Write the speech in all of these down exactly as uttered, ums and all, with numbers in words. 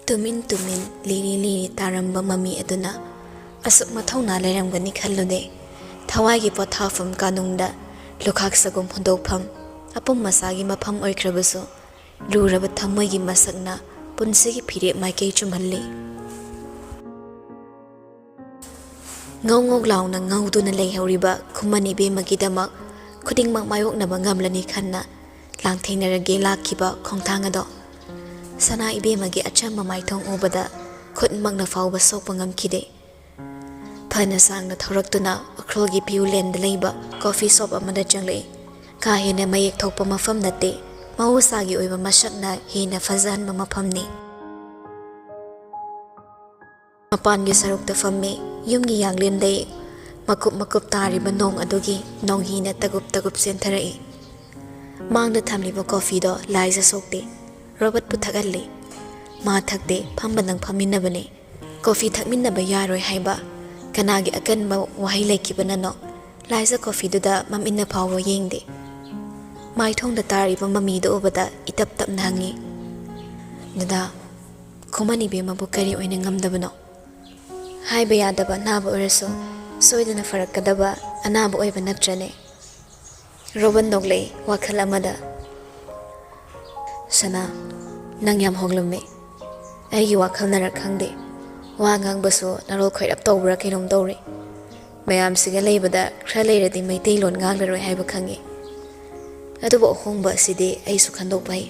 ꯇꯨꯃꯤꯟ ꯇꯨꯃꯤꯟ ꯂꯤꯔꯤ ꯂꯤꯔꯤ ꯇꯥꯔꯝꯕ ꯃꯃꯤ ꯑꯗꯨꯅ ꯑꯁꯨꯛ ꯃꯊꯧꯅꯥ ꯂꯩꯔꯝꯒꯅꯤ ꯈꯜꯂꯨꯗꯦ꯫ ꯊꯋꯥꯏꯒꯤ ꯄꯣꯊꯥꯐꯝ ꯀꯥꯅꯨꯡꯗ ꯂꯨꯈꯥꯛ ꯁꯒꯨꯝ ꯍꯨꯟꯗꯣꯛꯐꯝ, ꯑꯄꯨꯝ ꯑꯁꯥꯒꯤ ꯃꯐꯝ ꯑꯣꯏꯈ꯭ꯔꯕꯁꯨ, ꯂꯨꯔꯕ ꯊꯃꯣꯏꯒꯤ ꯃꯁꯛꯅ ꯄꯨꯟꯁꯤꯒꯤ ꯐꯤꯔꯦꯞ ꯃꯥꯏꯀꯩ ꯆꯨꯝꯍꯜꯂꯤ꯫ ꯉꯧ ꯉꯧ ꯂꯥꯎꯅ ꯉꯧꯗꯨꯅ ꯂꯩꯍꯧꯔꯤꯕ ꯈꯨꯃꯟ ꯏꯕꯦꯝꯃꯒꯤꯗꯃꯛ ꯈꯨꯗꯤꯡꯃꯛ ꯃꯥꯌꯣꯛꯅꯕ ꯉꯝꯂꯅꯤ ꯈꯟꯅ ꯂꯥꯡꯊꯦꯡꯅꯔꯒꯦ ꯂꯥꯛꯈꯤꯕ ꯈꯣꯡꯊꯥꯡ ꯑꯗꯣ ꯁꯅꯥ ꯏꯕꯦꯝꯃꯒꯤ ꯑꯆꯝꯕ ꯃꯥꯏꯊꯣꯡ ꯎꯕꯗ ꯈꯨꯠꯃꯛꯅ ꯐꯥꯎꯕ ꯁꯣꯛꯄ ꯉꯝꯈꯤꯗꯦ꯫ ꯐꯅ ꯁꯥꯡꯅ ꯊꯧꯔꯛꯇꯨꯅ ꯎꯈ꯭ꯔꯨꯜꯒꯤ ꯚ꯭ꯌꯨ ꯂꯦꯟꯗ ꯂꯩꯕ ꯀꯣꯐꯤ ꯁꯣꯞ ꯑꯃꯗ ꯆꯪꯂꯛꯏ꯫ ꯀꯥ ꯍꯦꯟꯅ ꯃꯌꯦꯛ ꯊꯣꯛꯄ ꯃꯐꯝ ꯅꯠꯇꯦ, ꯃꯍꯧꯁꯥꯒꯤ ꯑꯣꯏꯕ ꯃꯁꯛꯅ ꯍꯦꯟꯅ ꯐꯖꯍꯟꯕ ꯃꯐꯝꯅꯤ꯫ ꯃꯄꯥꯟꯒꯤ ꯁꯔꯨꯛꯇ ꯐꯝꯃꯤ꯫ ꯌꯨꯝꯒꯤ ꯌꯥꯡꯂꯦꯟꯗꯩ ꯃꯀꯨꯞ ꯃꯀꯨꯞ ꯇꯥꯔꯤꯕ ꯅꯣꯡ ꯑꯗꯨꯒꯤ ꯅꯣꯡꯍꯤꯅ ꯇꯒꯨꯞ ꯇꯒꯨꯞ ꯆꯦꯟꯊꯔꯛꯏ꯫ ꯃꯥꯡꯗ ꯊꯝꯂꯤꯕ ꯀꯣꯐꯤꯗꯣ ꯂꯥꯏꯖ ꯁꯣꯛꯇꯦ꯫ ꯔꯣꯕꯔꯠꯄꯨ ꯊꯛꯍꯜꯂꯤ꯫ ꯃꯥ ꯊꯛꯇꯦ, ꯐꯝꯕꯗꯪ ꯐꯝꯃꯤꯟꯅꯕꯅꯤ꯫ ꯀꯣꯐꯤ ꯊꯛꯃꯤꯟꯅꯕ ꯌꯥꯔꯣꯏ ꯍꯥꯏꯕ ꯀꯅꯥꯒꯤ ꯑꯀꯟꯕ ꯋꯥꯍꯩ ꯂꯩꯈꯤꯕꯅꯅꯣ? ꯂꯥꯏꯖ ꯀꯣꯐꯤꯗꯨꯗ ꯃꯃꯤꯠꯅ ꯐꯥꯎꯕ ꯌꯦꯡꯗꯦ꯫ ꯃꯥꯏꯊꯣꯡꯗ ꯇꯥꯔꯤꯕ ꯃꯃꯤꯗꯨ ꯎꯕꯗ ꯏꯇꯞ ꯇꯞꯅ ꯍꯪꯉꯤ, "ꯗꯗꯥ, ꯈꯨꯃꯟ ꯏꯕꯦꯝꯃꯕꯨ ꯀꯔꯤ ꯑꯣꯏꯅ ꯉꯝꯗꯕꯅꯣ?" "ꯍꯥꯏꯕ ꯌꯥꯗꯕ ꯑꯅꯥꯕ ꯑꯣꯏꯔꯁꯨ ꯁꯣꯏꯗꯅ ꯐꯔꯛꯀꯗꯕ ꯑꯅꯥꯕ ꯑꯣꯏꯕ ꯅꯠꯇ꯭ꯔꯅꯦ?" ꯔꯣꯕꯟ ꯅꯣꯛꯂꯛꯏ ꯋꯥꯈꯜ ꯑꯃꯗ꯫ "ꯁꯅꯥ, ꯅꯪ ꯌꯥꯝ ꯍꯣꯡꯂꯝꯃꯤ꯫ ꯑꯩꯒꯤ ꯋꯥꯈꯜꯅꯔ ꯈꯪꯗꯦ, ꯋꯥ ꯉꯥꯡꯕꯁꯨ ꯅꯔꯣꯜ ꯈꯣꯏꯔꯞ ꯇꯧꯕ꯭ꯔꯥ ꯀꯩꯅꯣꯝ ꯇꯧꯔꯦ꯫ ꯃꯌꯥꯝꯁꯤꯒ ꯂꯩꯕꯗ ꯈꯔ ꯂꯩꯔꯗꯤ ꯃꯩꯇꯩꯂꯣꯟ ꯉꯥꯡꯂꯔꯣꯏ ꯍꯥꯏꯕ ꯈꯪꯉꯤ꯫ ꯑꯗꯨꯕꯨ ꯑꯍꯣꯡꯕ ꯑꯁꯤꯗꯤ ꯑꯩꯁꯨ ꯈꯟꯗꯣꯛꯄ ꯍꯩ꯫"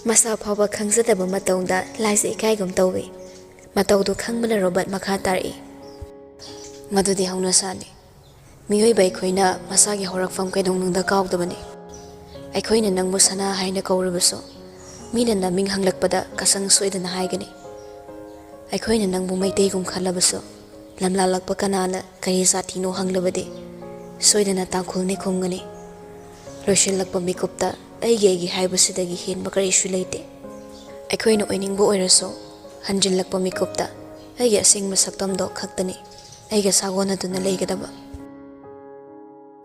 ꯃꯁꯥ ꯐꯥꯎꯕ ꯈꯪꯖꯗꯕ ꯃꯇꯧꯗ ꯂꯥꯏꯖ ꯏꯀꯥꯏꯒꯨꯝ ꯇꯧꯏ꯫ ꯃꯇꯧꯗꯨ ꯈꯪꯕꯅ ꯔꯣꯕꯔꯠ ꯃꯈꯥ ꯇꯥꯔꯛꯏ, "ꯃꯗꯨꯗꯤ ꯍꯧꯅꯁꯥꯅꯤ꯫ ꯃꯤꯑꯣꯏꯕ ꯑꯩꯈꯣꯏꯅ ꯃꯁꯥꯒꯤ ꯍꯧꯔꯛꯐꯝ ꯀꯩꯗꯧꯅꯨꯡꯗ ꯀꯥꯎꯗꯕꯅꯤ꯫ ꯑꯩꯈꯣꯏꯅ ꯅꯪꯕꯨ ꯁꯅꯥ ꯍꯥꯏꯅ ꯀꯧꯔꯕꯁꯨ, ꯃꯤꯅ ꯅꯃꯤꯡ ꯍꯪꯂꯛꯄꯗ ꯀꯁꯪ ꯁꯣꯏꯗꯅ ꯍꯥꯏꯒꯅꯤ꯫ ꯑꯩꯈꯣꯏꯅ ꯅꯪꯕꯨ ꯃꯩꯇꯩꯒꯨꯝ ꯈꯜꯂꯕꯁꯨ, ꯂꯝꯂꯥꯂꯛꯄ ꯀꯅꯥꯅ ꯀꯔꯤ ꯖꯥꯇꯤꯅꯣ ꯍꯪꯂꯕꯗꯤ ꯁꯣꯏꯗꯅ ꯇꯥꯡꯈꯨꯜꯅꯤ ꯈꯨꯝꯒꯅꯤ꯫" ꯂꯣꯏꯁꯤꯜꯂꯛꯄ ꯃꯤꯀꯨꯞꯇ ꯑꯩꯒꯤ ꯑꯩꯒꯤ ꯍꯥꯏꯕꯁꯤꯗꯒꯤ ꯍꯦꯟꯕ ꯀꯔꯤꯁꯨ ꯂꯩꯇꯦ꯫ ꯑꯩꯈꯣꯏꯅ ꯑꯣꯏꯅꯤꯡꯕ ꯑꯣꯏꯔꯁꯨ, ꯍꯟꯖꯤꯜꯂꯛꯄ ꯃꯤꯀꯨꯞꯇ ꯑꯩꯒꯤ ꯑꯁꯦꯡꯕ ꯁꯛꯇꯝꯗꯣ ꯈꯛꯇꯅꯤ ꯑꯩꯒ ꯁꯥꯒꯣꯟꯅꯗꯨꯅ ꯂꯩꯒꯗꯕ꯫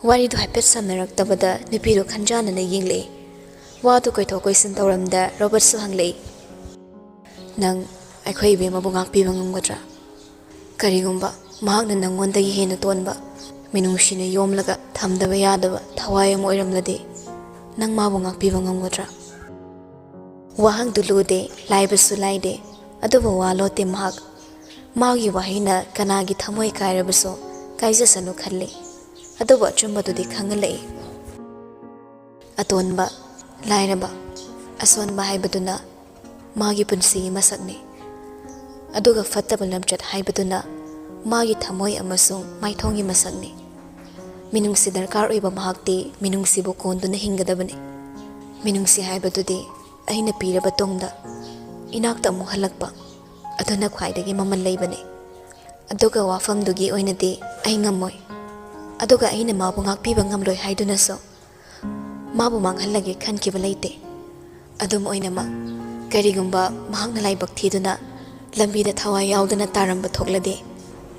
ꯋꯥꯔꯤꯗꯨ ꯍꯥꯏꯐꯦꯠ ꯁꯝꯅꯔꯛꯇꯕꯗ ꯅꯨꯄꯤꯗꯨ ꯈꯟꯖꯥꯅꯅ ꯌꯦꯡꯂꯛꯏ꯫ ꯋꯥꯗꯨ ꯀꯣꯏꯊꯣꯛ ꯀꯣꯏꯁꯤꯟ ꯇꯧꯔꯝꯗ ꯔꯣꯕꯔꯠꯁꯨ ꯍꯪꯂꯛꯏ, ꯅꯪ ꯑꯩꯈꯣꯏ ꯏꯕꯦꯝꯃꯕꯨ ꯉꯥꯛꯄꯤꯕ ꯉꯝꯒꯗ꯭ꯔꯥ? ꯀꯔꯤꯒꯨꯝꯕ ꯃꯍꯥꯛꯅ ꯅꯪꯉꯣꯟꯗꯒꯤ ꯍꯦꯟꯅ ꯇꯣꯟꯕ, ꯃꯤꯅꯨꯡꯁꯤꯅ ꯌꯣꯝꯂꯒ ꯊꯝꯗꯕ ꯌꯥꯗꯕ ꯊꯋꯥꯏ ꯑꯃ ꯑꯣꯏꯔꯝꯂꯗꯤ, ꯅꯪ ꯃꯥꯕꯨ ꯉꯥꯛꯄꯤꯕ ꯉꯝꯒꯗ꯭ꯔꯥ? ꯋꯥꯍꯪꯗꯨ ꯂꯨꯗꯦ, ꯂꯥꯏꯕꯁꯨ ꯂꯥꯏꯗꯦ, ꯑꯗꯨꯕꯨ ꯋꯥ ꯂꯣꯠꯇꯦ ꯃꯍꯥꯛ꯫ ꯃꯥꯒꯤ ꯋꯥꯍꯩꯅ ꯀꯅꯥꯒꯤ ꯊꯃꯣꯏ ꯀꯥꯏꯔꯕꯁꯨ ꯀꯥꯏꯖꯁꯅꯨ ꯈꯜꯂꯤ꯫ ꯑꯗꯨꯕꯨ ꯑꯆꯨꯝꯕꯗꯨꯗꯤ ꯈꯪꯍꯜꯂꯛꯏ꯫ ꯑꯇꯣꯟꯕ, ꯂꯥꯏꯔꯕ, ꯑꯁꯣꯟꯕ ꯍꯥꯏꯕꯗꯨꯅ ꯃꯥꯒꯤ ꯄꯨꯟꯁꯤꯒꯤ ꯃꯁꯛꯅꯤ꯫ ꯑꯗꯨꯒ ꯐꯠꯇꯕ ꯂꯝꯆꯠ ꯍꯥꯏꯕꯗꯨꯅ ꯃꯥꯒꯤ ꯊꯃꯣꯏ ꯑꯃꯁꯨꯡ ꯃꯥꯏꯊꯣꯡꯒꯤ ꯃꯁꯛꯅꯤ꯫ ꯃꯤꯅꯨꯡꯁꯤ ꯗꯔꯀꯥꯔ ꯑꯣꯏꯕ ꯃꯍꯥꯛꯇꯤ ꯃꯤꯅꯨꯡꯁꯤꯕꯨ ꯀꯣꯟꯗꯨꯅ ꯍꯤꯡꯒꯗꯕꯅꯤ꯫ ꯃꯤꯅꯨꯡꯁꯤ ꯍꯥꯏꯕꯗꯨꯗꯤ ꯑꯩꯅ ꯄꯤꯔꯕ ꯇꯨꯡꯗ ꯏꯅꯥꯛꯇ ꯑꯃꯨꯛ ꯍꯜꯂꯛꯄ, ꯑꯗꯨꯅ ꯈ꯭ꯋꯥꯏꯗꯒꯤ ꯃꯃꯜ ꯂꯩꯕꯅꯤ꯫ ꯑꯗꯨꯒ ꯋꯥꯐꯝꯗꯨꯒꯤ ꯑꯣꯏꯅꯗꯤ ꯑꯩ ꯉꯝꯃꯣꯏ꯫ ꯑꯗꯨꯒ ꯑꯩꯅ ꯃꯥꯕꯨ ꯉꯥꯛꯄꯤꯕ ꯉꯝꯂꯣꯏ ꯍꯥꯏꯗꯨꯅꯁꯨ ꯃꯥꯕꯨ ꯃꯥꯡꯍꯜꯂꯒꯦ ꯈꯟꯈꯤꯕ ꯂꯩꯇꯦ꯫ ꯑꯗꯨꯝ ꯑꯣꯏꯅꯃꯛ, ꯀꯔꯤꯒꯨꯝꯕ ꯃꯍꯥꯛꯅ ꯂꯥꯏꯕꯛ ꯊꯤꯗꯨꯅ ꯂꯝꯕꯤꯗ ꯊꯋꯥꯏ ꯌꯥꯎꯗꯅ ꯇꯥꯔꯝꯕ ꯊꯣꯛꯂꯗꯤ,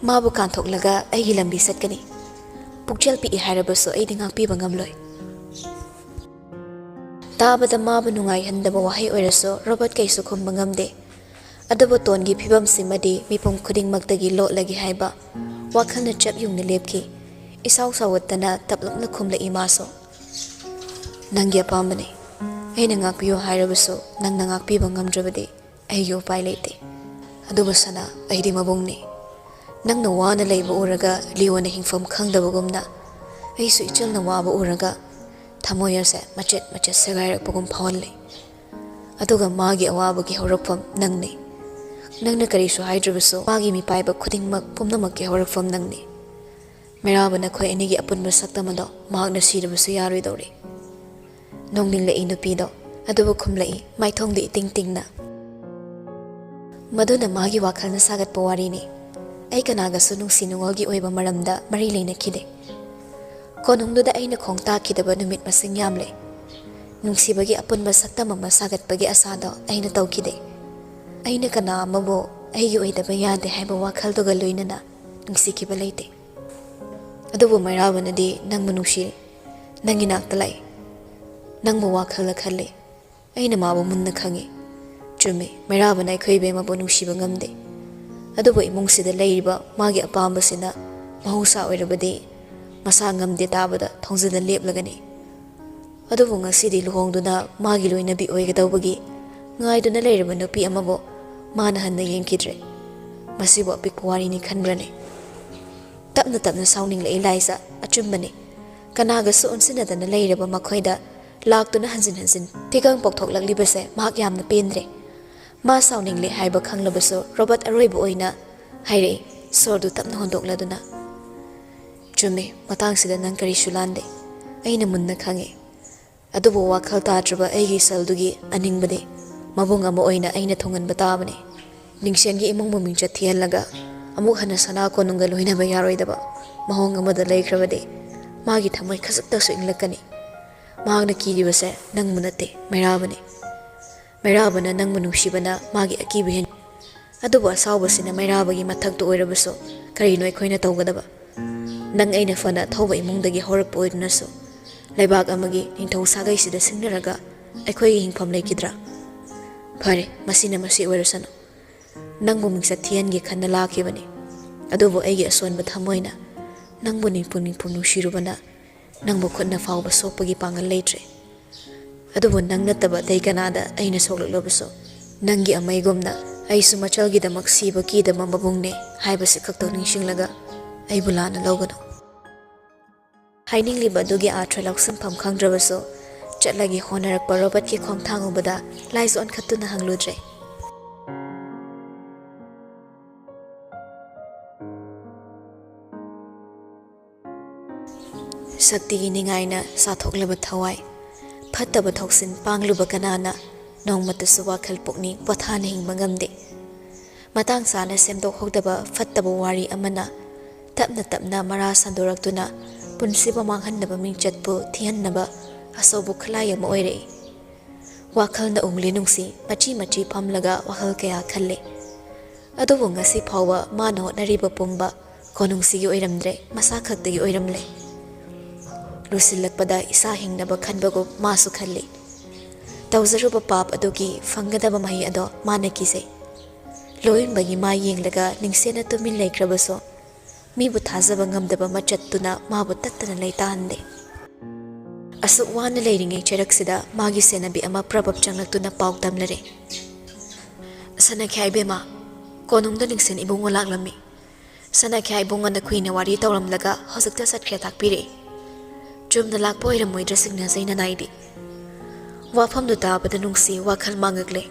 ꯃꯥꯕꯨ ꯀꯥꯟꯊꯣꯛꯂꯒ ꯑꯩꯒꯤ ꯂꯝꯕꯤ ꯆꯠꯀꯅꯤ꯫ ꯄꯨꯛꯆꯦꯜ ꯄꯤꯛꯏ ꯍꯥꯏꯔꯕꯁꯨ ꯑꯩꯗꯤ ꯉꯥꯛꯄꯤꯕ ꯉꯝꯂꯣꯏ꯫ ꯇꯥꯕꯗ ꯃꯥꯕꯨ ꯅꯨꯡꯉꯥꯏꯍꯟꯗꯕ ꯋꯥꯍꯩ ꯑꯣꯏꯔꯁꯨ ꯔꯣꯕꯔꯠ ꯀꯩꯁꯨ ꯈꯨꯝꯕ ꯉꯝꯗꯦ꯫ ꯑꯗꯨꯕꯨ ꯇꯣꯟꯒꯤ ꯐꯤꯕꯝꯁꯤꯃꯗꯤ ꯃꯤꯄꯨꯝ ꯈꯨꯗꯤꯡꯃꯛꯇꯒꯤ ꯂꯣꯠꯂꯒꯦ ꯍꯥꯏꯕ ꯋꯥꯈꯜꯅ ꯆꯞ ꯌꯨꯡꯅ ꯂꯦꯞꯈꯤ꯫ ꯏꯁꯥꯎ ꯁꯥꯎꯒꯠꯇꯅ ꯇꯞꯂꯞꯅ ꯈꯨꯝꯂꯛꯏ ꯃꯥꯁꯨ꯫ "ꯅꯪꯒꯤ ꯑꯄꯥꯝꯕꯅꯤ꯫ ꯑꯩꯅ ꯉꯥꯛꯄꯤꯌꯨ ꯍꯥꯏꯔꯕꯁꯨ ꯅꯪꯅ ꯉꯥꯛꯄꯤꯕ ꯉꯝꯗ꯭ꯔꯕꯗꯤ ꯑꯩꯒꯤ ꯎꯄꯥꯏ ꯂꯩꯇꯦ꯫ ꯑꯗꯨꯕꯨ ꯁꯅꯥ, ꯑꯩꯗꯤ ꯃꯕꯨꯡꯅꯤ꯫ ꯅꯪꯅ ꯋꯥꯅ ꯂꯩꯕ ꯎꯔꯒ ꯂꯤꯑꯣꯅ ꯍꯤꯡꯐꯝ ꯈꯪꯗꯕꯒꯨꯝꯅ ꯑꯩꯁꯨ ꯏꯆꯜꯅ ꯋꯥꯕ ꯎꯔꯒ ꯊꯃꯣꯏ ꯑꯁꯦ ꯃꯆꯦꯠ ꯃꯆꯦꯠ ꯁꯦꯒꯥꯏꯔꯛꯄꯒꯨꯝ ꯐꯥꯎꯍꯜꯂꯤ꯫ ꯑꯗꯨꯒ ꯃꯥꯒꯤ ꯑꯋꯥꯕꯒꯤ ꯍꯧꯔꯛꯐꯝ ꯅꯪꯅꯤ꯫ ꯅꯪꯅ ꯀꯔꯤꯁꯨ ꯍꯥꯏꯗ꯭ꯔꯕꯁꯨ ꯃꯥꯒꯤ ꯃꯤꯄꯥꯏꯕ ꯈꯨꯗꯤꯡꯃꯛ ꯄꯨꯝꯅꯃꯛꯀꯤ ꯍꯧꯔꯛꯐꯝ ꯅꯪꯅꯤ꯫ ꯃꯩꯔꯥꯕ, ꯅꯈꯣꯏ ꯑꯅꯤꯒꯤ ꯑꯄꯨꯟꯕ ꯁꯛꯇꯝ ꯑꯗꯣ ꯃꯍꯥꯛꯅ ꯁꯤꯔꯕꯁꯨ ꯌꯥꯔꯣꯏꯗꯧꯔꯤ꯫" ꯅꯣꯡꯅꯤꯡꯂꯛꯏ ꯅꯨꯄꯤꯗꯣ, ꯑꯗꯨꯕꯨ ꯈꯨꯝꯂꯛꯏ ꯃꯥꯏꯊꯣꯡꯗ ꯏꯇꯤꯡ ꯇꯤꯡꯅ꯫ ꯃꯗꯨꯅ ꯃꯥꯒꯤ ꯋꯥꯈꯜꯅ ꯁꯥꯒꯠꯄ ꯋꯥꯔꯤꯅꯤ꯫ ꯑꯩ ꯀꯅꯥꯒꯁꯨ ꯅꯨꯡꯁꯤ ꯅꯨꯡꯉꯣꯜꯒꯤ ꯑꯣꯏꯕ ꯃꯔꯝꯗ ꯃꯔꯤ ꯂꯩꯅꯈꯤꯗꯦ꯫ ꯀꯣꯅꯨꯡꯗꯨꯗ ꯑꯩꯅ ꯈꯣꯡ ꯇꯥꯈꯤꯗꯕ ꯅꯨꯃꯤꯠ ꯃꯁꯤꯡ ꯌꯥꯝꯂꯦ꯫ ꯅꯨꯡꯁꯤꯕꯒꯤ ꯑꯄꯨꯟꯕ ꯁꯛꯇꯝ ꯑꯃ ꯁꯥꯒꯠꯄꯒꯤ ꯑꯁꯥꯗꯣ ꯑꯩꯅ ꯇꯧꯈꯤꯗꯦ꯫ ꯑꯩꯅ ꯀꯅꯥ ꯑꯃꯕꯨ ꯑꯩꯒꯤ ꯑꯣꯏꯗꯕ ꯌꯥꯗꯦ ꯍꯥꯏꯕ ꯋꯥꯈꯜꯗꯨꯒ ꯂꯣꯏꯅꯅ ꯅꯨꯡꯁꯤꯈꯤꯕ ꯂꯩꯇꯦ꯫ ꯑꯗꯨꯕꯨ ꯃꯩꯔꯥꯕꯅꯗꯤ ꯅꯪꯕꯨ ꯅꯨꯡꯁꯤ, ꯅꯪꯒꯤ ꯅꯥꯛꯇ ꯂꯥꯛꯏ, ꯅꯪꯕꯨ ꯋꯥꯈꯜꯗ ꯈꯜꯂꯤ꯫ ꯑꯩꯅ ꯃꯥꯕꯨ ꯃꯨꯟꯅ ꯈꯪꯏ꯫ ꯆꯨꯝꯃꯤ, ꯃꯩꯔꯥꯕꯅ ꯑꯩꯈꯣꯏ ꯏꯕꯦꯝꯃꯕꯨ ꯅꯨꯡꯁꯤꯕ ꯉꯝꯗꯦ꯫ ꯑꯗꯨꯕꯨ ꯏꯃꯨꯡꯁꯤꯗ ꯂꯩꯔꯤꯕ ꯃꯥꯒꯤ ꯑꯄꯥꯝꯕꯁꯤꯅ ꯃꯍꯧꯁꯥ ꯑꯣꯏꯔꯕꯗꯤ ꯃꯁꯥ ꯉꯝꯗꯦ ꯇꯥꯕꯗ ꯊꯣꯡꯖꯤꯟꯗ ꯂꯦꯞꯂꯒꯅꯤ꯫ ꯑꯗꯨꯕꯨ ꯉꯁꯤꯗꯤ ꯂꯨꯍꯣꯡꯗꯨꯅ ꯃꯥꯒꯤ ꯂꯣꯏꯅꯕꯤ ꯑꯣꯏꯒꯗꯧꯕꯒꯤ ꯉꯥꯏꯗꯨꯅ ꯂꯩꯔꯕ ꯅꯨꯄꯤ ꯑꯃꯕꯨ ꯃꯥꯅ ꯍꯟꯅ ꯌꯦꯡꯈꯤꯗ꯭ꯔꯦ꯫ ꯃꯁꯤꯕꯨ ꯑꯄꯤꯛꯄ ꯋꯥꯔꯤꯅꯤ ꯈꯟꯕ꯭ꯔꯅꯦ? ꯇꯞꯅ ꯇꯞꯅ ꯁꯥꯎꯅꯤꯡꯂꯛꯏ ꯂꯥꯏꯖꯥ꯫ ꯑꯆꯨꯝꯕꯅꯤ, ꯀꯅꯥꯒꯁꯨ ꯑꯣꯟꯁꯤꯟꯅꯗꯅ ꯂꯩꯔꯕ ꯃꯈꯣꯏꯗ ꯂꯥꯛꯇꯨꯅ ꯍꯟꯖꯤꯟ ꯍꯟꯖꯤꯟ ꯊꯤꯒꯪ ꯄꯣꯛꯊꯣꯛꯂꯛꯂꯤꯕꯁꯦ ꯃꯍꯥꯛ ꯌꯥꯝꯅ ꯄꯦꯟꯗ꯭ꯔꯦ꯫ ꯃꯥ ꯁꯥꯎꯅꯤꯡꯂꯦ ꯍꯥꯏꯕ ꯈꯪꯂꯕꯁꯨ ꯔꯣꯕꯔꯠ ꯑꯔꯣꯏꯕ ꯑꯣꯏꯅ ꯍꯥꯏꯔꯛꯏ, ꯁꯣꯔꯗꯨ ꯇꯞꯅ ꯍꯣꯟꯗꯣꯛꯂꯗꯨꯅ꯫ ꯆꯨꯝꯃꯤ, ꯃꯇꯥꯡꯁꯤꯗ ꯅꯪ ꯀꯔꯤꯁꯨ ꯂꯥꯟꯗꯦ꯫ ꯑꯩꯅ ꯃꯨꯟꯅ ꯈꯪꯉꯤ꯫ ꯑꯗꯨꯕꯨ ꯋꯥꯈꯜ ꯇꯥꯗ꯭ꯔꯕ ꯑꯩꯒꯤ ꯏꯆꯜꯗꯨꯒꯤ ꯑꯅꯤꯡꯕꯗꯤ ꯃꯕꯨꯡ ꯑꯃ ꯑꯣꯏꯅ ꯑꯩꯅ ꯊꯨꯡꯍꯟꯕ ꯇꯥꯕꯅꯤ꯫ ꯅꯤꯡꯁꯦꯟꯒꯤ ꯏꯃꯨꯡꯕꯨ ꯃꯤꯡꯆꯠ ꯊꯤꯍꯜꯂꯒ ꯑꯃꯨꯛ ꯍꯟꯅ ꯁꯅꯥ ꯀꯣꯅꯨꯡꯒ ꯂꯣꯏꯅꯕ ꯌꯥꯔꯣꯏꯗꯕ ꯃꯑꯣꯡ ꯑꯃꯗ ꯂꯩꯈ꯭ꯔꯕꯗꯤ ꯃꯥꯒꯤ ꯊꯃꯣꯏ ꯈꯖꯤꯛꯇꯁꯨ ꯏꯪꯂꯛꯀꯅꯤ꯫ ꯃꯍꯥꯛꯅ ꯀꯤꯔꯤꯕꯁꯦ ꯅꯪꯕꯨ ꯅꯠꯇꯦ, ꯃꯩꯔꯥꯕꯅꯤ꯫ ꯃꯩꯔꯥꯕꯅ ꯅꯪꯕꯨ ꯅꯨꯡꯁꯤꯕꯅ ꯃꯥꯒꯤ ꯑꯀꯤꯕ ꯍꯦꯟ-, ꯑꯗꯨꯕꯨ ꯑꯁꯥꯎꯕꯁꯤꯅ ꯃꯩꯔꯥꯕꯒꯤ ꯃꯊꯛꯇ ꯑꯣꯏꯔꯕꯁꯨ ꯀꯔꯤꯅꯣ ꯑꯩꯈꯣꯏꯅ ꯇꯧꯒꯗꯕ? ꯅꯪ ꯑꯩꯅ ꯐꯅ ꯊꯧꯕ ꯏꯃꯨꯡꯗꯒꯤ ꯍꯧꯔꯛꯄ ꯑꯣꯏꯗꯨꯅꯁꯨ ꯂꯩꯕꯥꯛ ꯑꯃꯒꯤ ꯅꯤꯡꯊꯧ ꯁꯥꯒꯩꯁꯤꯗ ꯁꯤꯡꯅꯔꯒ ꯑꯩꯈꯣꯏꯒꯤ ꯍꯤꯡꯐꯝ ꯂꯩꯈꯤꯗ꯭ꯔꯥ? ꯐꯔꯦ, ꯃꯁꯤꯅ ꯃꯁꯤ ꯑꯣꯏꯔꯁꯅꯨ꯫ ꯅꯪꯕꯨ ꯃꯤꯡꯆꯠ ꯊꯤꯍꯟꯒꯦ ꯈꯟꯅ ꯂꯥꯛꯈꯤꯕꯅꯤ꯫ ꯑꯗꯨꯕꯨ ꯑꯩꯒꯤ ꯑꯁꯣꯟꯕ ꯊꯃꯣꯏꯅ ꯅꯪꯕꯨ ꯅꯤꯡꯄꯨꯝ ꯅꯤꯡꯄꯨꯝ ꯅꯨꯡꯁꯤꯔꯨꯕꯅ ꯅꯪꯕꯨ ꯈꯨꯠꯅ ꯐꯥꯎꯕ ꯁꯣꯛꯄꯒꯤ ꯄꯥꯡꯒꯜ ꯂꯩꯇ꯭ꯔꯦ꯫ ꯑꯗꯨꯕꯨ ꯅꯪ ꯅꯠꯇꯕ ꯑꯇꯩ ꯀꯅꯥꯗ ꯑꯩꯅ ꯁꯣꯛꯂꯛꯂꯕꯁꯨ, ꯅꯪꯒꯤ ꯑꯃꯩꯒꯨꯝꯅ ꯑꯩꯁꯨ ꯃꯆꯜꯒꯤꯗꯃꯛ ꯁꯤꯕ ꯀꯤꯗꯕ ꯃꯕꯨꯡꯅꯦ ꯍꯥꯏꯕꯁꯤ ꯈꯛꯇꯪ ꯅꯤꯡꯁꯤꯡꯂꯒ ꯑꯩꯕꯨ ꯂꯥꯟꯅ ꯂꯧꯒꯅꯨ꯫ ꯍꯥꯏꯅꯤꯡꯂꯤꯕ ꯑꯗꯨꯒꯤ ꯑꯥꯔꯊ ꯂꯧꯁꯤꯟꯐꯝ ꯈꯪꯗ꯭ꯔꯕꯁꯨ, ꯆꯠꯂꯒꯦ ꯍꯣꯠꯅꯔꯛꯄ ꯔꯣꯕꯔꯠꯀꯤ ꯈꯣꯡꯊꯥꯡ ꯎꯕꯗ ꯂꯥꯏꯖ ꯑꯣꯟꯈꯠꯇꯨꯅ ꯍꯪꯂꯨꯗ꯭ꯔꯦ꯫ ꯁꯛꯇꯤꯒꯤ ꯅꯤꯡꯉꯥꯏꯅ ꯆꯥꯊꯣꯛꯂꯕ ꯊꯋꯥꯏ, ꯐꯠꯇꯕ ꯊꯧꯁꯤꯟ ꯄꯥꯡꯂꯨꯕ ꯀꯅꯥꯅ ꯅꯣꯡꯃꯇꯁꯨ ꯋꯥꯈꯜ ꯄꯨꯛꯅꯤꯡ ꯄꯣꯊꯥꯅ ꯍꯤꯡꯕ ꯉꯝꯗꯦ꯫ ꯃꯇꯥꯡ ꯆꯥꯅ ꯁꯦꯝꯗꯣꯛꯍꯧꯗꯕ ꯐꯠꯇꯕ ꯋꯥꯔꯤ ꯑꯃꯅ ꯇꯞꯅ ꯇꯞꯅ ꯃꯔꯥ ꯁꯟꯗꯣꯔꯛꯇꯨꯅ ꯄꯨꯟꯁꯤꯕꯨ ꯃꯥꯡꯍꯟꯅꯕ ꯃꯤꯡꯆꯠꯄꯨ ꯊꯤꯍꯟꯅꯕ ꯑꯆꯧꯕ ꯈꯨꯠꯂꯥꯏ ꯑꯃ ꯑꯣꯏꯔꯛꯏ꯫ ꯋꯥꯈꯜꯅ ꯎꯡꯂꯤ ꯅꯨꯡꯁꯤ ꯃꯆꯤ ꯃꯆꯤ ꯐꯝꯂꯒ ꯋꯥꯈꯜ ꯀꯌꯥ ꯈꯜꯂꯤ꯫ ꯑꯗꯨꯕꯨ ꯉꯁꯤ ꯐꯥꯎꯕ ꯃꯥꯅ ꯍꯣꯠꯅꯔꯤꯕ ꯄꯨꯝꯕ ꯀꯣꯅꯨꯡꯁꯤꯒꯤ ꯑꯣꯏꯔꯝꯗ꯭ꯔꯦ, ꯃꯁꯥ ꯈꯛꯇꯒꯤ ꯑꯣꯏꯔꯝꯂꯦ꯫ ꯂꯣꯏꯁꯤꯜꯂꯛꯄꯗ ꯏꯁꯥ ꯍꯤꯡꯅꯕ ꯈꯟꯕꯒꯨꯝ ꯃꯥꯁꯨ ꯈꯜꯂꯤ꯫ ꯇꯧꯖꯔꯨꯕ ꯄꯥꯞ ꯑꯗꯨꯒꯤ ꯐꯪꯒꯗꯕ ꯃꯍꯩ ꯑꯗꯣ ꯃꯥꯅ ꯀꯤꯖꯩ꯫ ꯂꯣꯌꯨꯝꯕꯒꯤ ꯃꯥꯏ ꯌꯦꯡꯂꯒ ꯅꯤꯡꯁꯦꯟꯅ ꯇꯨꯃꯤꯟ ꯂꯩꯈ꯭ꯔꯕꯁꯨ, ꯃꯤꯕꯨ ꯊꯥꯖꯕ ꯉꯝꯗꯕ ꯃꯆꯠꯇꯨꯅ ꯃꯥꯕꯨ ꯇꯠꯇꯅ ꯂꯩꯇꯥꯍꯟꯗꯦ꯫ ꯑꯁꯨꯛ ꯋꯥꯅ ꯂꯩꯔꯤꯉꯩ ꯆꯩꯔꯛꯁꯤꯗ ꯃꯥꯒꯤ ꯁꯦꯟꯅꯕꯤ ꯑꯃ ꯄ꯭ꯔꯕꯞ ꯆꯪꯂꯛꯇꯨꯅ ꯄꯥꯎ ꯇꯝꯂꯔꯦ꯫ "ꯁꯅꯥꯈ꯭ꯌꯥꯏ ꯏꯕꯦꯝꯃ, ꯀꯣꯅꯨꯡꯗ ꯅꯤꯡꯁꯦꯟ ꯏꯕꯨꯡꯉꯣ ꯂꯥꯛꯂꯝꯃꯤ꯫ ꯁꯅꯥꯈ꯭ꯌꯥꯏ ꯏꯕꯨꯡꯉꯣꯅ ꯀꯨꯏꯅ ꯋꯥꯔꯤ ꯇꯧꯔꯝꯂꯒ ꯍꯧꯖꯤꯛꯇ ꯆꯠꯈ꯭ꯔꯦ ꯇꯥꯛꯄꯤꯔꯛꯏ꯫ ꯆꯨꯝꯅ ꯂꯥꯛꯄ ꯑꯣꯏꯔꯝꯃꯣꯏꯗ꯭ꯔꯥ ꯆꯤꯡꯅꯖꯩ ꯅꯅꯥꯏꯗꯤ꯫ ꯋꯥꯐꯝꯗꯨ ꯇꯥꯕꯗ ꯅꯨꯡꯁꯤ ꯋꯥꯈꯜ ꯃꯥꯡꯉꯛꯂꯦ꯫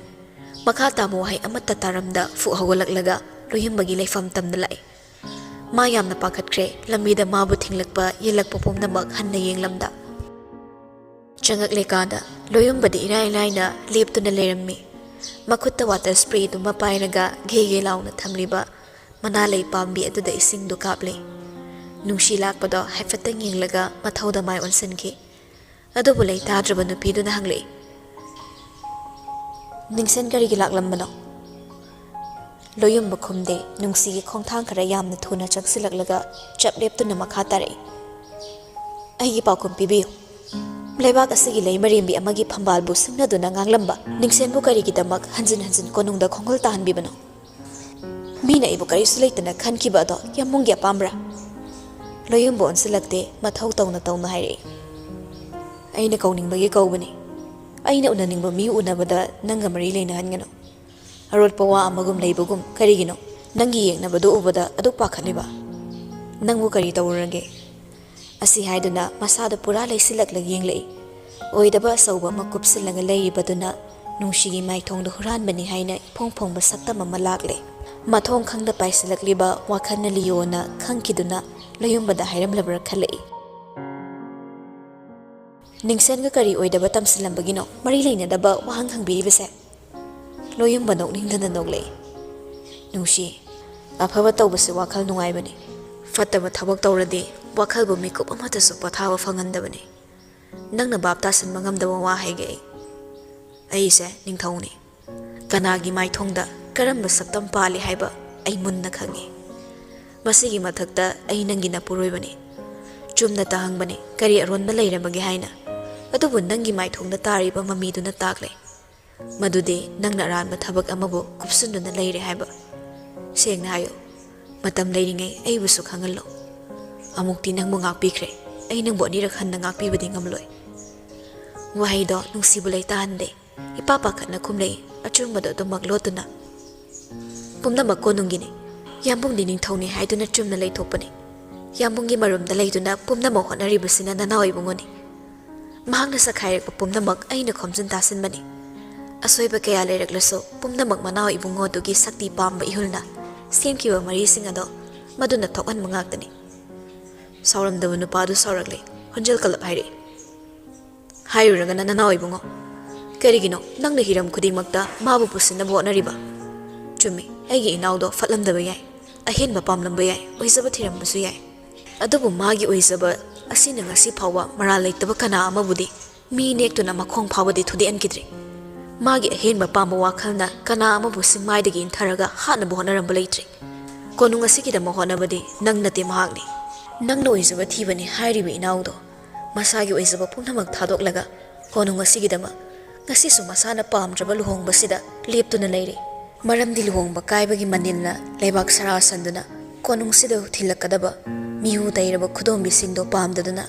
ꯃꯈꯥ ꯇꯥꯕ ꯋꯥꯍꯩ ꯑꯃꯠꯇ ꯇꯥꯔꯝꯗ ꯐꯨꯛ ꯍꯧꯒꯠꯂꯛꯂꯒ ꯂꯣꯌꯨꯝꯕꯒꯤ ꯂꯩꯐꯝ ꯇꯝꯗ ꯂꯥꯛꯏ꯫ ꯃꯥ ꯌꯥꯝꯅ ꯄꯥꯈꯠꯈ꯭ꯔꯦ꯫ ꯂꯝꯕꯤꯗ ꯃꯥꯕꯨ ꯊꯤꯡꯂꯛꯄ ꯌꯦꯜꯂꯛꯄ ꯄꯨꯝꯅꯃꯛ ꯍꯟꯅ ꯌꯦꯡꯂꯝꯗ ꯆꯪꯉꯛꯂꯦ ꯀꯥꯗ꯫ ꯂꯣꯌꯨꯝꯕꯗꯤ ꯏꯔꯥꯏ ꯂꯥꯏꯅ ꯂꯦꯞꯇꯨꯅ ꯂꯩꯔꯝꯃꯤ꯫ ꯃꯈꯨꯠꯇ ꯋꯥꯇꯔ ꯁ꯭ꯄ꯭ꯔꯦꯗꯨꯃ ꯄꯥꯏꯔꯒ ꯘꯦ ꯘꯦ ꯂꯥꯎꯅ ꯊꯝꯂꯤꯕ ꯃꯅꯥ ꯂꯩ ꯄꯥꯝꯕꯤ ꯑꯗꯨꯗ ꯏꯁꯤꯡꯗꯨ ꯀꯥꯞꯂꯦ꯫ ꯅꯨꯡꯁꯤ ꯂꯥꯛꯄꯗꯣ ꯍꯥꯏꯐꯦꯠꯇꯪ ꯌꯦꯡꯂꯒ ꯃꯊꯧꯗ ꯃꯥꯏ ꯑꯣꯟꯁꯤꯟꯈꯤ꯫ ꯑꯗꯨꯕꯨ ꯂꯩ ꯇꯥꯗ꯭ꯔꯕ ꯅꯨꯄꯤꯗꯨꯅ ꯍꯪꯂꯛꯏ, "ꯅꯤꯡꯁꯦꯟ ꯀꯔꯤꯒꯤ ꯂꯥꯛꯂꯝꯕꯅꯣ?" ꯂꯣꯌꯨꯝꯕ ꯈꯨꯝꯗꯦ꯫ ꯅꯨꯡꯁꯤꯒꯤ ꯈꯣꯡꯊꯥꯡ ꯈꯔ ꯌꯥꯝꯅ ꯊꯨꯅ ꯆꯪꯁꯤꯜꯂꯛꯂꯒ ꯆꯞ ꯂꯦꯞꯇꯨꯅ ꯃꯈꯥ ꯇꯥꯔꯛꯏ, "ꯑꯩꯒꯤ ꯄꯥꯎꯈꯨꯝ ꯄꯤꯕꯤꯌꯨ꯫ ꯂꯩꯕꯥꯛ ꯑꯁꯤꯒꯤ ꯂꯩꯃꯔꯦꯝꯕꯤ ꯑꯃꯒꯤ ꯐꯝꯕꯥꯜꯕꯨ ꯁꯤꯡꯅꯗꯨꯅ ꯉꯥꯡꯂꯝꯕ ꯅꯤꯡꯁꯦꯟꯕꯨ ꯀꯔꯤꯒꯤꯗꯃꯛ ꯍꯟꯖꯤꯟ ꯍꯟꯖꯤꯟ ꯀꯣꯅꯨꯡꯗ ꯈꯣꯡꯒꯨꯜ ꯇꯥꯍꯟꯕꯤꯕꯅꯣ? ꯃꯤꯅ ꯑꯩꯕꯨ ꯀꯔꯤꯁꯨ ꯂꯩꯇꯅ ꯈꯟꯈꯤꯕ ꯑꯗꯣ ꯌꯥꯝꯕꯨꯡꯒꯤ ꯑꯄꯥꯝꯕ꯭ꯔꯥ?" ꯂꯣꯌꯨꯝꯕ ꯑꯣꯟꯁꯤꯜꯂꯛꯇꯦ꯫ ꯃꯊꯧ ꯇꯧꯅ ꯇꯧꯅ ꯍꯥꯏꯔꯛꯏ, "ꯑꯩꯅ ꯀꯧꯅꯤꯡꯕꯒꯤ ꯀꯧꯕꯅꯤ꯫ ꯑꯩꯅ ꯎꯅꯅꯤꯡꯕ ꯃꯤ ꯎꯅꯕꯗ ꯅꯪꯒ ꯃꯔꯤ ꯂꯩꯅꯍꯟꯒꯅꯨ꯫ ꯑꯔꯣꯠꯄ ꯋꯥ ꯑꯃꯒꯨꯝ ꯂꯩꯕꯒꯨꯝ ꯀꯔꯤꯒꯤꯅꯣ? ꯅꯪꯒꯤ ꯌꯦꯡꯅꯕꯗꯨ ꯎꯕꯗ ꯑꯗꯨꯛ ꯄꯥꯈꯠꯂꯤꯕ? ꯅꯪꯕꯨ ꯀꯔꯤ ꯇꯧꯔꯨꯔꯒꯦ?" ꯑꯁꯤ ꯍꯥꯏꯗꯨꯅ ꯃꯁꯥꯗ ꯄꯨꯔꯥ ꯂꯩꯁꯤꯜꯂꯛꯂꯒ ꯌꯦꯡꯂꯛꯏ꯫ ꯑꯣꯏꯗꯕ ꯑꯆꯧꯕ ꯑꯃ ꯀꯨꯞꯁꯤꯜꯂꯒ ꯂꯩꯔꯤꯕꯗꯨꯅ ꯅꯨꯡꯁꯤꯒꯤ ꯃꯥꯏꯊꯣꯡꯗ ꯍꯨꯔꯥꯟꯕꯅꯤ ꯍꯥꯏꯅ ꯏꯐꯣꯡ ꯐꯣꯡꯕ ꯁꯛꯇꯝ ꯑꯃ ꯂꯥꯛꯂꯦ꯫ ꯃꯊꯣꯡ ꯈꯪꯗ ꯄꯥꯏꯁꯤꯜꯂꯛꯂꯤꯕ ꯋꯥꯈꯜꯅ ꯂꯤꯌꯣꯅ ꯈꯪꯈꯤꯗꯨꯅ ꯂꯣꯌꯨꯝꯕꯗ ꯍꯥꯏꯔꯝꯂꯕ꯭ꯔꯥ ꯈꯜꯂꯛꯏ꯫ "ꯅꯤꯡꯁꯦꯟꯒ ꯀꯔꯤ ꯑꯣꯏꯗꯕ ꯇꯝꯁꯤꯜꯂꯝꯕꯒꯤꯅꯣ? ꯃꯔꯤ ꯂꯩꯅꯗꯕ ꯋꯥꯍꯪ ꯍꯪꯕꯤꯔꯤꯕꯁꯦ?" ꯂꯣꯌꯨꯝꯕ ꯅꯣꯛꯅꯤꯡꯗꯅ ꯅꯣꯛꯂꯛꯏ꯫ "ꯅꯨꯡꯁꯤ, ꯑꯐꯕ ꯇꯧꯕꯁꯤ ꯋꯥꯈꯜ ꯅꯨꯡꯉꯥꯏꯕꯅꯤ꯫ ꯐꯠꯇꯕ ꯊꯕꯛ ꯇꯧꯔꯗꯤ ꯋꯥꯈꯜꯕꯨ ꯃꯤꯀꯨꯞ ꯑꯃꯠꯇꯁꯨ ꯄꯣꯊꯥꯕ ꯐꯪꯍꯟꯗꯕꯅꯤ꯫ ꯅꯪꯅ ꯚꯥꯞ ꯇꯥꯁꯤꯟꯕ ꯉꯝꯗꯕ ꯋꯥ ꯍꯥꯏꯒꯦ ꯑꯩ꯫ ꯑꯩꯁꯦ ꯅꯤꯡꯊꯧꯅꯤ꯫ ꯀꯅꯥꯒꯤ ꯃꯥꯏꯊꯣꯡꯗ ꯀꯔꯝꯕ ꯁꯛꯇꯝ ꯄꯥꯜꯂꯤ ꯍꯥꯏꯕ ꯑꯩ ꯃꯨꯟꯅ ꯈꯪꯏ꯫ ꯃꯁꯤꯒꯤ ꯃꯊꯛꯇ ꯑꯩ ꯅꯪꯒꯤ ꯅꯄꯨꯔꯣꯏꯕꯅꯤ꯫ ꯆꯨꯝꯅ ꯇꯥꯍꯪꯕꯅꯤ, ꯀꯔꯤ ꯑꯔꯣꯟꯕ ꯂꯩꯔꯕꯒꯦ ꯍꯥꯏꯅ꯫ ꯑꯗꯨꯕꯨ ꯅꯪꯒꯤ ꯃꯥꯏꯊꯣꯡꯗ ꯇꯥꯔꯤꯕ ꯃꯃꯤꯗꯨꯅ ꯇꯥꯛꯂꯦ ꯃꯗꯨꯗꯤ ꯅꯪꯅ ꯑꯔꯥꯟꯕ ꯊꯕꯛ ꯑꯃꯕꯨ ꯀꯨꯞꯁꯤꯟꯗꯨꯅ ꯂꯩꯔꯦ ꯍꯥꯏꯕ꯫ ꯁꯦꯡꯅ ꯍꯥꯏꯌꯨ, ꯃꯇꯝ ꯂꯩꯔꯤꯉꯩ ꯑꯩꯕꯨꯁꯨ ꯈꯪꯍꯜꯂꯣ꯫ ꯑꯃꯨꯛꯇꯤ ꯅꯪꯕꯨ ꯉꯥꯛꯄꯤꯈ꯭ꯔꯦ, ꯑꯩ ꯅꯪꯕꯨ ꯑꯅꯤꯔꯛ ꯍꯟꯅ ꯉꯥꯛꯄꯤꯕꯗꯤ ꯉꯝꯂꯣꯏ꯫ ꯋꯥꯍꯩꯗꯣ ꯅꯨꯡꯁꯤꯕ ꯂꯩꯇꯥꯍꯟꯗꯦ꯫ ꯏꯄꯥ ꯄꯥꯈꯠꯅ ꯈꯨꯝꯂꯛꯏ, ꯑꯆꯨꯝꯕꯗꯣ ꯑꯗꯨꯃꯛ ꯂꯣꯠꯇꯨꯅ꯫ ꯄꯨꯝꯅꯃꯛ ꯀꯣꯅꯨꯡꯒꯤꯅꯤ꯫ ꯌꯥꯝꯕꯨꯡꯗꯤ ꯅꯤꯡꯊꯧꯅꯤ ꯍꯥꯏꯗꯨꯅ ꯆꯨꯝꯅ ꯂꯩꯊꯣꯛꯄꯅꯤ꯫ ꯌꯥꯝꯕꯨꯡꯒꯤ ꯃꯔꯨꯝꯗ ꯂꯩꯗꯨꯅ ꯄꯨꯝꯅꯃꯛ ꯍꯣꯠꯅꯔꯤꯕꯁꯤꯅ ꯅꯅꯥꯎ ꯏꯕꯨꯡꯉꯣꯅꯤ꯫ ꯃꯍꯥꯛꯅ ꯁꯛꯈꯥꯏꯔꯛꯄ ꯄꯨꯝꯅꯃꯛ ꯑꯩꯅ ꯈꯣꯝꯖꯤꯟ ꯇꯥꯁꯤꯟꯕꯅꯤ꯫ ꯑꯁꯣꯏꯕ ꯀꯌꯥ ꯂꯩꯔꯛꯂꯁꯨ ꯄꯨꯝꯅꯃꯛ ꯃꯅꯥꯎ ꯏꯕꯨꯡꯉꯣ ꯑꯗꯨꯒꯤ ꯁꯛꯇꯤ ꯄꯥꯝꯕ ꯏꯍꯨꯜꯅ ꯁꯦꯝꯈꯤꯕ ꯃꯔꯤꯁꯤꯡ ꯑꯗꯣ ꯃꯗꯨꯅ ꯊꯣꯛꯍꯟꯕ ꯉꯥꯛꯇꯅꯤ꯫ ꯁꯥꯎꯔꯝꯗꯕ ꯅꯨꯄꯥꯗꯨ ꯁꯥꯎꯔꯛꯂꯦ꯫ ꯍꯣꯟꯖꯜ ꯀꯂꯞ ꯍꯥꯏꯔꯛꯏ꯫ ꯍꯥꯏꯔꯨꯔꯒꯅ ꯅꯅꯥꯎ ꯏꯕꯨꯡꯉꯣ, ꯀꯔꯤꯒꯤꯅꯣ ꯅꯪꯅ ꯍꯤꯔꯝ ꯈꯨꯗꯤꯡꯃꯛꯇ ꯃꯥꯕꯨ ꯄꯨꯁꯤꯟꯅꯕ ꯍꯣꯠꯅꯔꯤꯕ? ꯆꯨꯝꯃꯤ, ꯑꯩꯒꯤ ꯏꯅꯥꯎꯗꯣ ꯐꯠꯂꯝꯗꯕ ꯌꯥꯏ, ꯑꯍꯦꯟꯕ ꯄꯥꯝꯂꯝꯕ ꯌꯥꯏ, ꯑꯣꯏꯖꯕ ꯊꯤꯔꯝꯕꯁꯨ ꯌꯥꯏ꯫ ꯑꯗꯨꯕꯨ ꯃꯥꯒꯤ ꯑꯣꯏꯖꯕ ꯑꯁꯤꯅ ꯉꯁꯤ ꯐꯥꯎꯕ ꯃꯔꯥꯜ ꯂꯩꯇꯕ ꯀꯅꯥ ꯑꯃꯕꯨꯗꯤ ꯃꯤ ꯅꯦꯛꯇꯨꯅ ꯃꯈꯣꯡ ꯐꯥꯎꯕꯗꯤ ꯊꯨꯗꯦꯛꯍꯟꯈꯤꯗ꯭ꯔꯤ꯫ ꯃꯥꯒꯤ ꯑꯍꯦꯟꯕ ꯄꯥꯝꯕ ꯋꯥꯈꯜꯅ ꯀꯅꯥ ꯑꯃꯕꯨ ꯁꯤꯡꯃꯥꯏꯗꯒꯤ ꯏꯟꯊꯔꯒ ꯍꯥꯠꯅꯕ ꯍꯣꯠꯅꯔꯝꯕ ꯂꯩꯇ꯭ꯔꯤ꯫ ꯀꯣꯅꯨꯡ ꯑꯁꯤꯒꯤꯗꯃꯛ ꯍꯣꯠꯅꯕꯗꯤ ꯅꯪ ꯅꯠꯇꯦ, ꯃꯍꯥꯛꯅꯤ꯫ ꯅꯪꯅ ꯑꯣꯏꯖꯕ ꯊꯤꯕꯅꯤ ꯍꯥꯏꯔꯤꯕ ꯏꯅꯥꯎꯗꯣ ꯃꯁꯥꯒꯤ ꯑꯣꯏꯖꯕ ꯄꯨꯝꯅꯃꯛ ꯊꯥꯗꯣꯛꯂꯒ ꯀꯣꯅꯨꯡ ꯑꯁꯤꯒꯤꯗꯃꯛ ꯉꯁꯤꯁꯨ ꯃꯁꯥꯅ ꯄꯥꯝꯗ꯭ꯔꯕ ꯂꯨꯍꯣꯡꯕꯁꯤꯗ ꯂꯦꯞꯇꯨꯅ ꯂꯩꯔꯤ꯫ ꯃꯔꯝꯗꯤ ꯂꯨꯍꯣꯡꯕ ꯀꯥꯏꯕꯒꯤ ꯃꯅꯤꯜꯅ ꯂꯩꯕꯥꯛ ꯁꯔꯥ ꯁꯟꯗꯨꯅ ꯀꯣꯅꯨꯡꯁꯤꯗ ꯊꯤꯜꯂꯛꯀꯗꯕ ꯃꯤꯍꯨ ꯇꯩꯔꯕ ꯈꯨꯗꯣꯝꯕꯤꯁꯤꯡꯗꯣ ꯄꯥꯝꯗꯗꯨꯅ,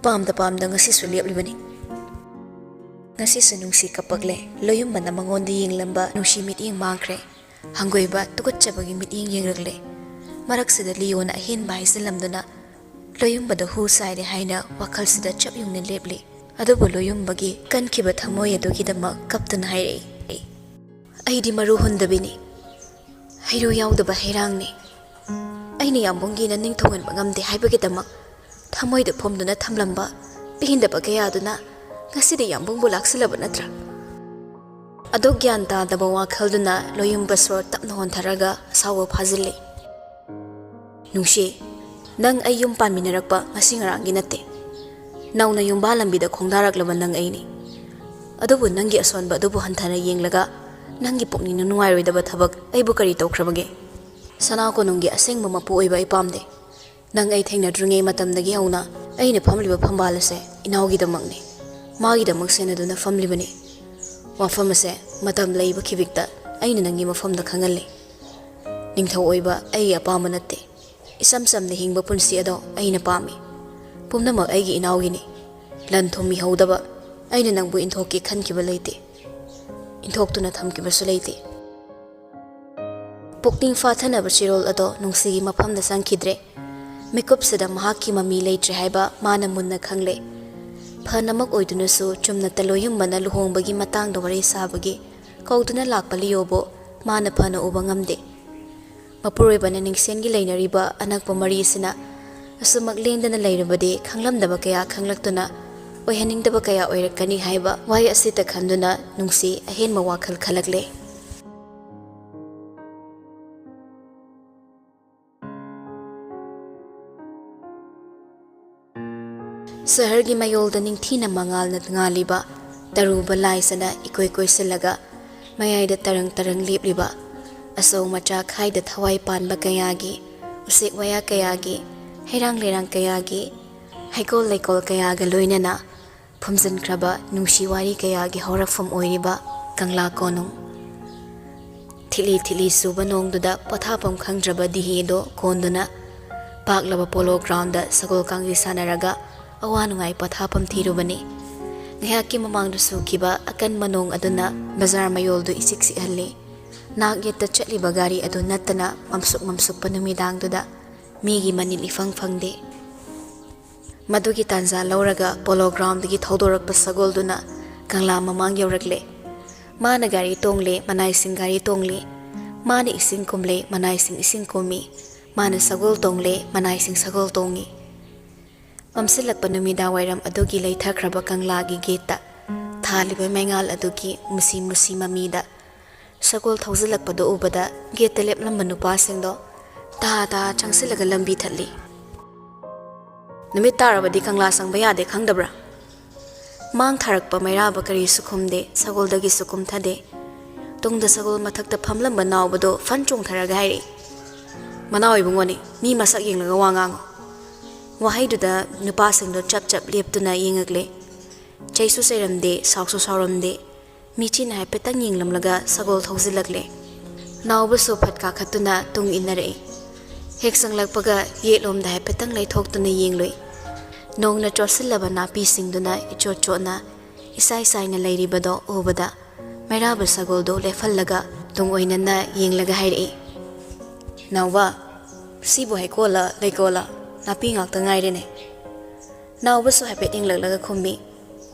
ꯄꯥꯝꯗ ꯄꯥꯝꯗ ꯉꯁꯤꯁꯨ ꯂꯦꯞꯂꯤꯕꯅꯤ꯫ ꯉꯁꯤꯁꯨ ꯅꯨꯡꯁꯤ ꯀꯞꯄꯛꯂꯦ꯫ ꯂꯣꯌꯨꯝꯕꯅ ꯃꯉꯣꯟꯗ ꯌꯦꯡꯂꯝꯕ ꯅꯨꯡꯁꯤ ꯃꯤꯠꯌꯦꯡ ꯃꯥꯡꯈ꯭ꯔꯦ꯫ ꯍꯪꯒꯣꯏꯕ, ꯇꯨꯀꯠꯆꯕꯒꯤ ꯃꯤꯠꯌꯦꯡ ꯌꯦꯡꯂꯛꯂꯦ꯫ ꯃꯔꯛꯁꯤꯗ ꯂꯤꯌꯣꯅ ꯑꯍꯦꯟꯕ ꯍꯥꯏꯖꯤꯜꯂꯝꯗꯨꯅ ꯂꯣꯌꯨꯝꯕꯗ ꯍꯨ ꯆꯥꯏꯔꯦ ꯍꯥꯏꯅ ꯋꯥꯈꯜꯁꯤꯗ ꯆꯞ ꯌꯨꯡꯅ ꯂꯦꯞꯂꯤ꯫ ꯑꯗꯨꯕꯨ ꯂꯣꯌꯨꯝꯕꯒꯤ ꯀꯟꯈꯤꯕ ꯊꯃꯣꯏ ꯑꯗꯨꯒꯤꯗꯃꯛ ꯀꯞꯇꯨꯅ ꯍꯥꯏꯔꯛꯏ, "ꯑꯩꯗꯤ ꯃꯔꯨ ꯍꯨꯟꯗꯕꯤꯅꯤ, ꯍꯩꯔꯨ ꯌꯥꯎꯗꯕ ꯍꯩꯔꯥꯡꯅꯤ꯫ ꯑꯩꯅ ꯌꯥꯝꯕꯨꯡꯒꯤ ꯅꯅꯤꯡ ꯊꯨꯡꯍꯟꯕ ꯉꯝꯗꯦ ꯍꯥꯏꯕꯒꯤꯗꯃꯛ ꯊꯃꯣꯏꯗ ꯐꯣꯝꯗꯨꯅ ꯊꯝꯂꯝꯕ ꯄꯦꯟꯗꯕ ꯀꯌꯥꯗꯨꯅ ꯉꯁꯤꯗꯤ ꯌꯥꯝꯕꯨꯡꯕꯨ ꯂꯥꯛꯁꯤꯜꯂꯕ ꯅꯠꯇ꯭ꯔꯥ?" ꯑꯗꯨ ꯒ꯭ꯌꯥꯟ ꯇꯥꯗꯕ ꯋꯥꯈꯜꯗꯨꯅ ꯂꯣꯌꯨꯝꯕ ꯁꯣꯔ ꯇꯞꯅ ꯍꯣꯟꯊꯔꯒ ꯑꯁꯥꯎꯕ ꯐꯥꯖꯤꯜꯂꯤ꯫ "ꯅꯨꯡꯁꯤ, ꯅꯪ ꯑꯩ ꯌꯨꯝ ꯄꯥꯟꯃꯤꯟꯅꯔꯛꯄ ꯉꯁꯤ ꯉꯔꯥꯡꯒꯤ ꯅꯠꯇꯦ꯫ ꯅꯧꯅ ꯌꯨꯝꯕꯥ ꯂꯝꯕꯤꯗ ꯈꯣꯡꯗꯥꯔꯛꯂꯕ ꯅꯪ ꯑꯩꯅꯤ꯫ ꯑꯗꯨꯕꯨ ꯅꯪꯒꯤ ꯑꯁꯣꯟꯕ ꯑꯗꯨꯕꯨ ꯍꯟꯊꯅ ꯌꯦꯡꯂꯒ ꯅꯪꯒꯤ ꯄꯨꯛꯅꯤꯡꯅ ꯅꯨꯡꯉꯥꯏꯔꯣꯏꯗꯕ ꯊꯕꯛ ꯑꯩꯕꯨ ꯀꯔꯤ ꯇꯧꯈ꯭ꯔꯕꯒꯦ? ꯁꯅꯥ ꯀꯣꯅꯨꯡꯒꯤ ꯑꯁꯦꯡꯕ ꯃꯄꯨ ꯑꯣꯏꯕ ꯑꯩ ꯄꯥꯝꯗꯦ꯫ ꯅꯪ ꯑꯩ ꯊꯦꯡꯅꯗ꯭ꯔꯤꯉꯩ ꯃꯇꯝꯗꯒꯤ ꯍꯧꯅ ꯑꯩꯅ ꯐꯝꯂꯤꯕ ꯐꯝꯕꯥꯜ ꯑꯁꯦ ꯏꯅꯥꯎꯒꯤꯗꯃꯛꯅꯤ꯫ ꯃꯥꯒꯤꯗꯃꯛ ꯁꯦꯟꯅꯗꯨꯅ ꯐꯝꯂꯤꯕꯅꯤ꯫ ꯋꯥꯐꯝ ꯑꯁꯦ ꯃꯇꯝ ꯂꯩꯕ ꯈꯤꯕꯤꯛꯇ ꯑꯩꯅ ꯅꯪꯒꯤ ꯃꯐꯝꯗ ꯈꯪꯍꯜꯂꯤ꯫ ꯅꯤꯡꯊꯧ ꯑꯣꯏꯕ ꯑꯩꯒꯤ ꯑꯄꯥꯝꯕ ꯅꯠꯇꯦ꯫ ꯏꯆꯝ ꯆꯝꯅ ꯍꯤꯡꯕ ꯄꯨꯟꯁꯤ ꯑꯗꯣ ꯑꯩꯅ ꯄꯥꯝꯃꯤ꯫ ꯄꯨꯝꯅꯃꯛ ꯑꯩꯒꯤ ꯏꯅꯥꯎꯒꯤꯅꯤ꯫ ꯂꯟ ꯊꯨꯝ ꯃꯤꯍꯧꯗꯕ ꯑꯩꯅ ꯅꯪꯕꯨ ꯏꯟꯊꯣꯛꯀꯦ ꯈꯟꯈꯤꯕ ꯂꯩꯇꯦ꯫ ꯏꯟꯊꯣꯛꯇꯨꯅ ꯊꯝꯈꯤꯕꯁꯨ ꯂꯩꯇꯦ꯫ ꯄꯨꯛꯅꯤꯡ ꯐꯥꯊꯅꯕ ꯆꯤꯔꯣꯜ ꯑꯗꯣ ꯅꯨꯡꯁꯤꯒꯤ ꯃꯐꯝꯗ ꯆꯪꯈꯤꯗ꯭ꯔꯦ꯫ ꯃꯤꯀꯨꯞꯁꯤꯗ ꯃꯍꯥꯛꯀꯤ ꯃꯃꯤ ꯂꯩꯇ꯭ꯔꯦ ꯍꯥꯏꯕ ꯃꯥꯅ ꯃꯨꯟꯅ ꯈꯪꯂꯦ꯫ ꯐꯅꯃꯛ ꯑꯣꯏꯗꯨꯅꯁꯨ ꯆꯨꯝꯅ ꯇꯂꯣꯌꯨꯝꯕꯅ ꯂꯨꯍꯣꯡꯕꯒꯤ ꯃꯇꯥꯡꯗ ꯋꯥꯔꯤ ꯁꯥꯕꯒꯤ ꯀꯧꯗꯨꯅ ꯂꯥꯛꯄ ꯂꯤꯌꯣꯕꯨ ꯃꯥꯅ ꯐꯅ ꯎꯕ ꯉꯝꯗꯦ꯫ ꯃꯄꯨꯔꯣꯏꯕꯅ ꯅꯤꯡꯁꯦꯟꯒꯤ ꯂꯩꯅꯔꯤꯕ ꯑꯅꯛꯄ ꯃꯔꯤ ꯑꯁꯤꯅ ꯑꯁꯨꯃꯛ ꯂꯦꯡꯗꯅ ꯂꯩꯔꯕꯗꯤ ꯈꯪꯂꯝꯗꯕ ꯀꯌꯥ ꯈꯪꯂꯛꯇꯨꯅ ꯑꯣꯏꯍꯟꯅꯤꯡꯗꯕ ꯀꯌꯥ ꯑꯣꯏꯔꯛꯀꯅꯤ ꯍꯥꯏꯕ ꯋꯥꯍꯩ ꯑꯁꯤꯇ ꯈꯟꯗꯨꯅ ꯅꯨꯡꯁꯤ ꯑꯍꯦꯟꯕ ꯋꯥꯈꯜ ꯈꯜꯂꯛꯂꯦ꯫ ꯁꯍꯔꯒꯤ ꯃꯌꯣꯜꯗ ꯅꯤꯡꯊꯤꯅ ꯃꯉꯥꯜꯅ ꯉꯥꯜꯂꯤꯕ ꯇꯔꯨꯕ ꯂꯥꯏꯁꯅ ꯏꯀꯣꯏ ꯀꯣꯏꯁꯤꯜꯂꯒ ꯃꯌꯥꯏꯗ ꯇꯔꯪ ꯇꯔꯪ ꯂꯦꯞꯂꯤꯕ ꯑꯆꯧ ꯃꯆꯥ ꯈꯥꯏꯗ ꯊꯋꯥꯏ ꯄꯥꯟꯕ ꯀꯌꯥꯒꯤ, ꯎꯆꯦꯛ ꯋꯥꯌꯥ ꯀꯌꯥꯒꯤ, ꯍꯩꯔꯥꯡ ꯂꯩꯔꯥꯡ ꯀꯌꯥꯒꯤ, ꯍꯩꯀꯣꯜ ꯂꯩꯀꯣꯜ ꯀꯌꯥꯒ ꯂꯣꯏꯅꯅ ꯐꯨꯝꯖꯤꯟꯈ꯭ꯔꯕ ꯅꯨꯡꯁꯤ ꯋꯥꯔꯤ ꯀꯌꯥꯒꯤ ꯍꯧꯔꯛꯐꯝ ꯑꯣꯏꯔꯤꯕ ꯀꯪꯂꯥ ꯀꯣꯅꯨꯡ꯫ ꯊꯤꯠꯂꯤ ꯊꯤꯠꯂꯤ ꯆꯨꯕ ꯅꯣꯡꯗꯨꯗ ꯄꯣꯊꯥꯐꯝ ꯈꯪꯗ꯭ꯔꯕ ꯗꯤꯍꯦꯗꯣ ꯀꯣꯟꯗꯨꯅ ꯄꯥꯛꯂꯕ ꯄꯣꯂꯣ ꯒ꯭ꯔꯥꯎꯟꯗ ꯁꯒꯣꯜ ꯀꯥꯡꯖꯩ ꯁꯥꯟꯅꯔꯒ ꯑꯋꯥ ꯅꯨꯡꯉꯥꯏ ꯄꯣꯊꯥꯐꯝ ꯊꯤꯔꯨꯕꯅꯤ꯫ ꯉꯥꯏꯍꯥꯛꯀꯤ ꯃꯃꯥꯡꯗ ꯆꯨꯈꯤꯕ ꯑꯀꯟꯕ ꯅꯣꯡ ꯑꯗꯨꯅ ꯕꯖꯥꯔ ꯃꯌꯣꯜꯗꯨ ꯏꯆꯤꯛ ꯆꯤꯛꯍꯜꯂꯤ꯫ ꯅꯥꯛ ꯌꯦꯠꯇ ꯆꯠꯂꯤꯕ ꯒꯥꯔꯤ ꯑꯗꯨ ꯅꯠꯇꯅ ꯃꯝꯁꯨꯛ ꯃꯝꯁꯨꯛꯄ ꯅꯨꯃꯤꯗꯥꯡꯗꯨꯗ ꯃꯤꯒꯤ ꯃꯅꯤꯜ ꯏꯐꯪ ꯐꯪꯗꯦ꯫ ꯃꯗꯨꯒꯤ ꯇꯥꯟꯖꯥ ꯂꯧꯔꯒ ꯄꯣꯂꯣ ꯒ꯭ꯔꯥꯎꯟꯗꯒꯤ ꯊꯧꯗꯣꯔꯛꯄ ꯁꯒꯣꯜꯗꯨꯅ ꯀꯪꯂꯥ ꯃꯃꯥꯡ ꯌꯧꯔꯛꯂꯦ꯫ ꯃꯥꯅ ꯒꯥꯔꯤ ꯇꯣꯡꯂꯦ, ꯃꯅꯥꯏꯁꯤꯡ ꯒꯥꯔꯤ ꯇꯣꯡꯂꯦ꯫ ꯃꯥꯅ ꯏꯁꯤꯡ ꯀꯨꯝꯂꯦ, ꯃꯅꯥꯏꯁꯤꯡ ꯏꯁꯤꯡ ꯀꯨꯝꯃꯤ꯫ ꯃꯥꯅ ꯁꯒꯣꯜ ꯇꯣꯡꯂꯦ, ꯃꯅꯥꯏꯁꯤꯡ ꯁꯒꯣꯜ ꯇꯣꯡꯉꯤ꯫ ꯃꯝꯁꯤꯜꯂꯛꯄ ꯅꯨꯃꯤꯗꯥꯡꯋꯥꯏꯔꯝ ꯑꯗꯨꯒꯤ ꯂꯩꯊꯈ꯭ꯔꯕ ꯀꯪꯂꯥꯒꯤ ꯒꯦꯠꯇ ꯊꯥꯜꯂꯤꯕ ꯃꯩꯉꯥꯜ ꯑꯗꯨꯒꯤ ꯃꯨꯁꯤ ꯃꯨꯁꯤ ꯃꯃꯤꯗ ꯁꯒꯣꯜ ꯊꯧꯖꯤꯜꯂꯛꯄꯗꯨ ꯎꯕꯗ ꯒꯦꯠꯇ ꯂꯦꯞꯂꯝꯕ ꯅꯨꯄꯥꯁꯤꯡꯗꯣ ꯇꯍꯥ ꯇꯍꯥ ꯆꯪꯁꯤꯜꯂꯒ ꯂꯝꯕꯤ ꯊꯠꯂꯤ꯫ "ꯅꯨꯃꯤꯠ ꯇꯥꯔꯕꯗꯤ ꯀꯪꯂꯥ ꯆꯪꯕ ꯌꯥꯗꯦ ꯈꯪꯗꯕ꯭ꯔꯥ?" ꯃꯥꯡ ꯊꯥꯔꯛꯄ ꯃꯩꯔꯥꯕ ꯀꯔꯤꯁꯨ ꯈꯨꯝꯗꯦ, ꯁꯒꯣꯜꯗꯒꯤꯁꯨ ꯀꯨꯝꯊꯗꯦ꯫ ꯇꯨꯡꯗ ꯁꯒꯣꯜ ꯃꯊꯛꯇ ꯐꯝꯂꯝꯕ ꯅꯥꯎꯕꯗꯣ ꯐꯟ ꯆꯣꯡꯊꯔꯒ ꯍꯥꯏꯔꯛꯏ, "ꯃꯅꯥꯎ ꯏꯕꯨꯡꯉꯣꯅꯤ, ꯃꯤ ꯃꯁꯛ ꯌꯦꯡꯂꯒ ꯋꯥ ꯉꯥꯡꯉꯨ꯫" ꯋꯥꯍꯩꯗꯨꯗ ꯅꯨꯄꯥꯁꯤꯡꯗꯣ ꯆꯞ ꯆꯞ ꯂꯦꯞꯇꯨꯅ ꯌꯦꯡꯉꯛꯂꯦ꯫ ꯆꯩꯁꯨ ꯆꯩꯔꯝꯗꯦ, ꯁꯥꯎꯁꯨ ꯁꯥꯎꯔꯝꯗꯦ꯫ ꯃꯤꯆꯤꯅ ꯍꯥꯏꯐꯦꯠꯇꯪ ꯌꯦꯡꯂꯝꯂꯒ ꯁꯒꯣꯜ ꯊꯧꯖꯤꯜꯂꯛꯂꯦ꯫ ꯅꯥꯎꯕꯁꯨ ꯐꯠ ꯀꯥꯈꯠꯇꯨꯅ ꯇꯨꯡ ꯏꯟꯅꯔꯛꯏ꯫ ꯍꯦꯛ ꯆꯪꯂꯛꯄꯒ ꯌꯦꯠꯂꯣꯝꯗ ꯍꯥꯏꯐꯦꯠꯇꯪ ꯂꯩꯊꯣꯛꯇꯨꯅ ꯌꯦꯡꯂꯨꯏ꯫ ꯅꯣꯡꯅ ꯆꯣꯠꯁꯤꯜꯂꯕ ꯅꯥꯄꯤꯁꯤꯡꯗꯨꯅ ꯏꯆꯣꯠ ꯆꯣꯠꯅ ꯏꯁꯥꯏ ꯁꯥꯏꯅ ꯂꯩꯔꯤꯕꯗꯣ ꯎꯕꯗ ꯃꯩꯔꯥꯕ ꯁꯒꯣꯜꯗꯨ ꯂꯦꯞꯍꯜꯂꯒ ꯇꯨꯡ ꯑꯣꯏꯅꯅ ꯌꯦꯡꯂꯒ ꯍꯥꯏꯔꯛꯏ, "ꯅꯥꯎꯕ, ꯁꯤꯕꯨ ꯍꯩꯀꯣꯜꯂ ꯂꯩꯀꯣꯜꯂ? ꯅꯥꯄꯤ ꯉꯥꯛꯇ ꯉꯥꯏꯔꯦꯅꯦ꯫" ꯅꯥꯎꯕꯁꯨ ꯍꯥꯏꯐꯦꯠ ꯌꯦꯡꯂꯛꯂꯒ ꯈꯨꯝꯃꯤ,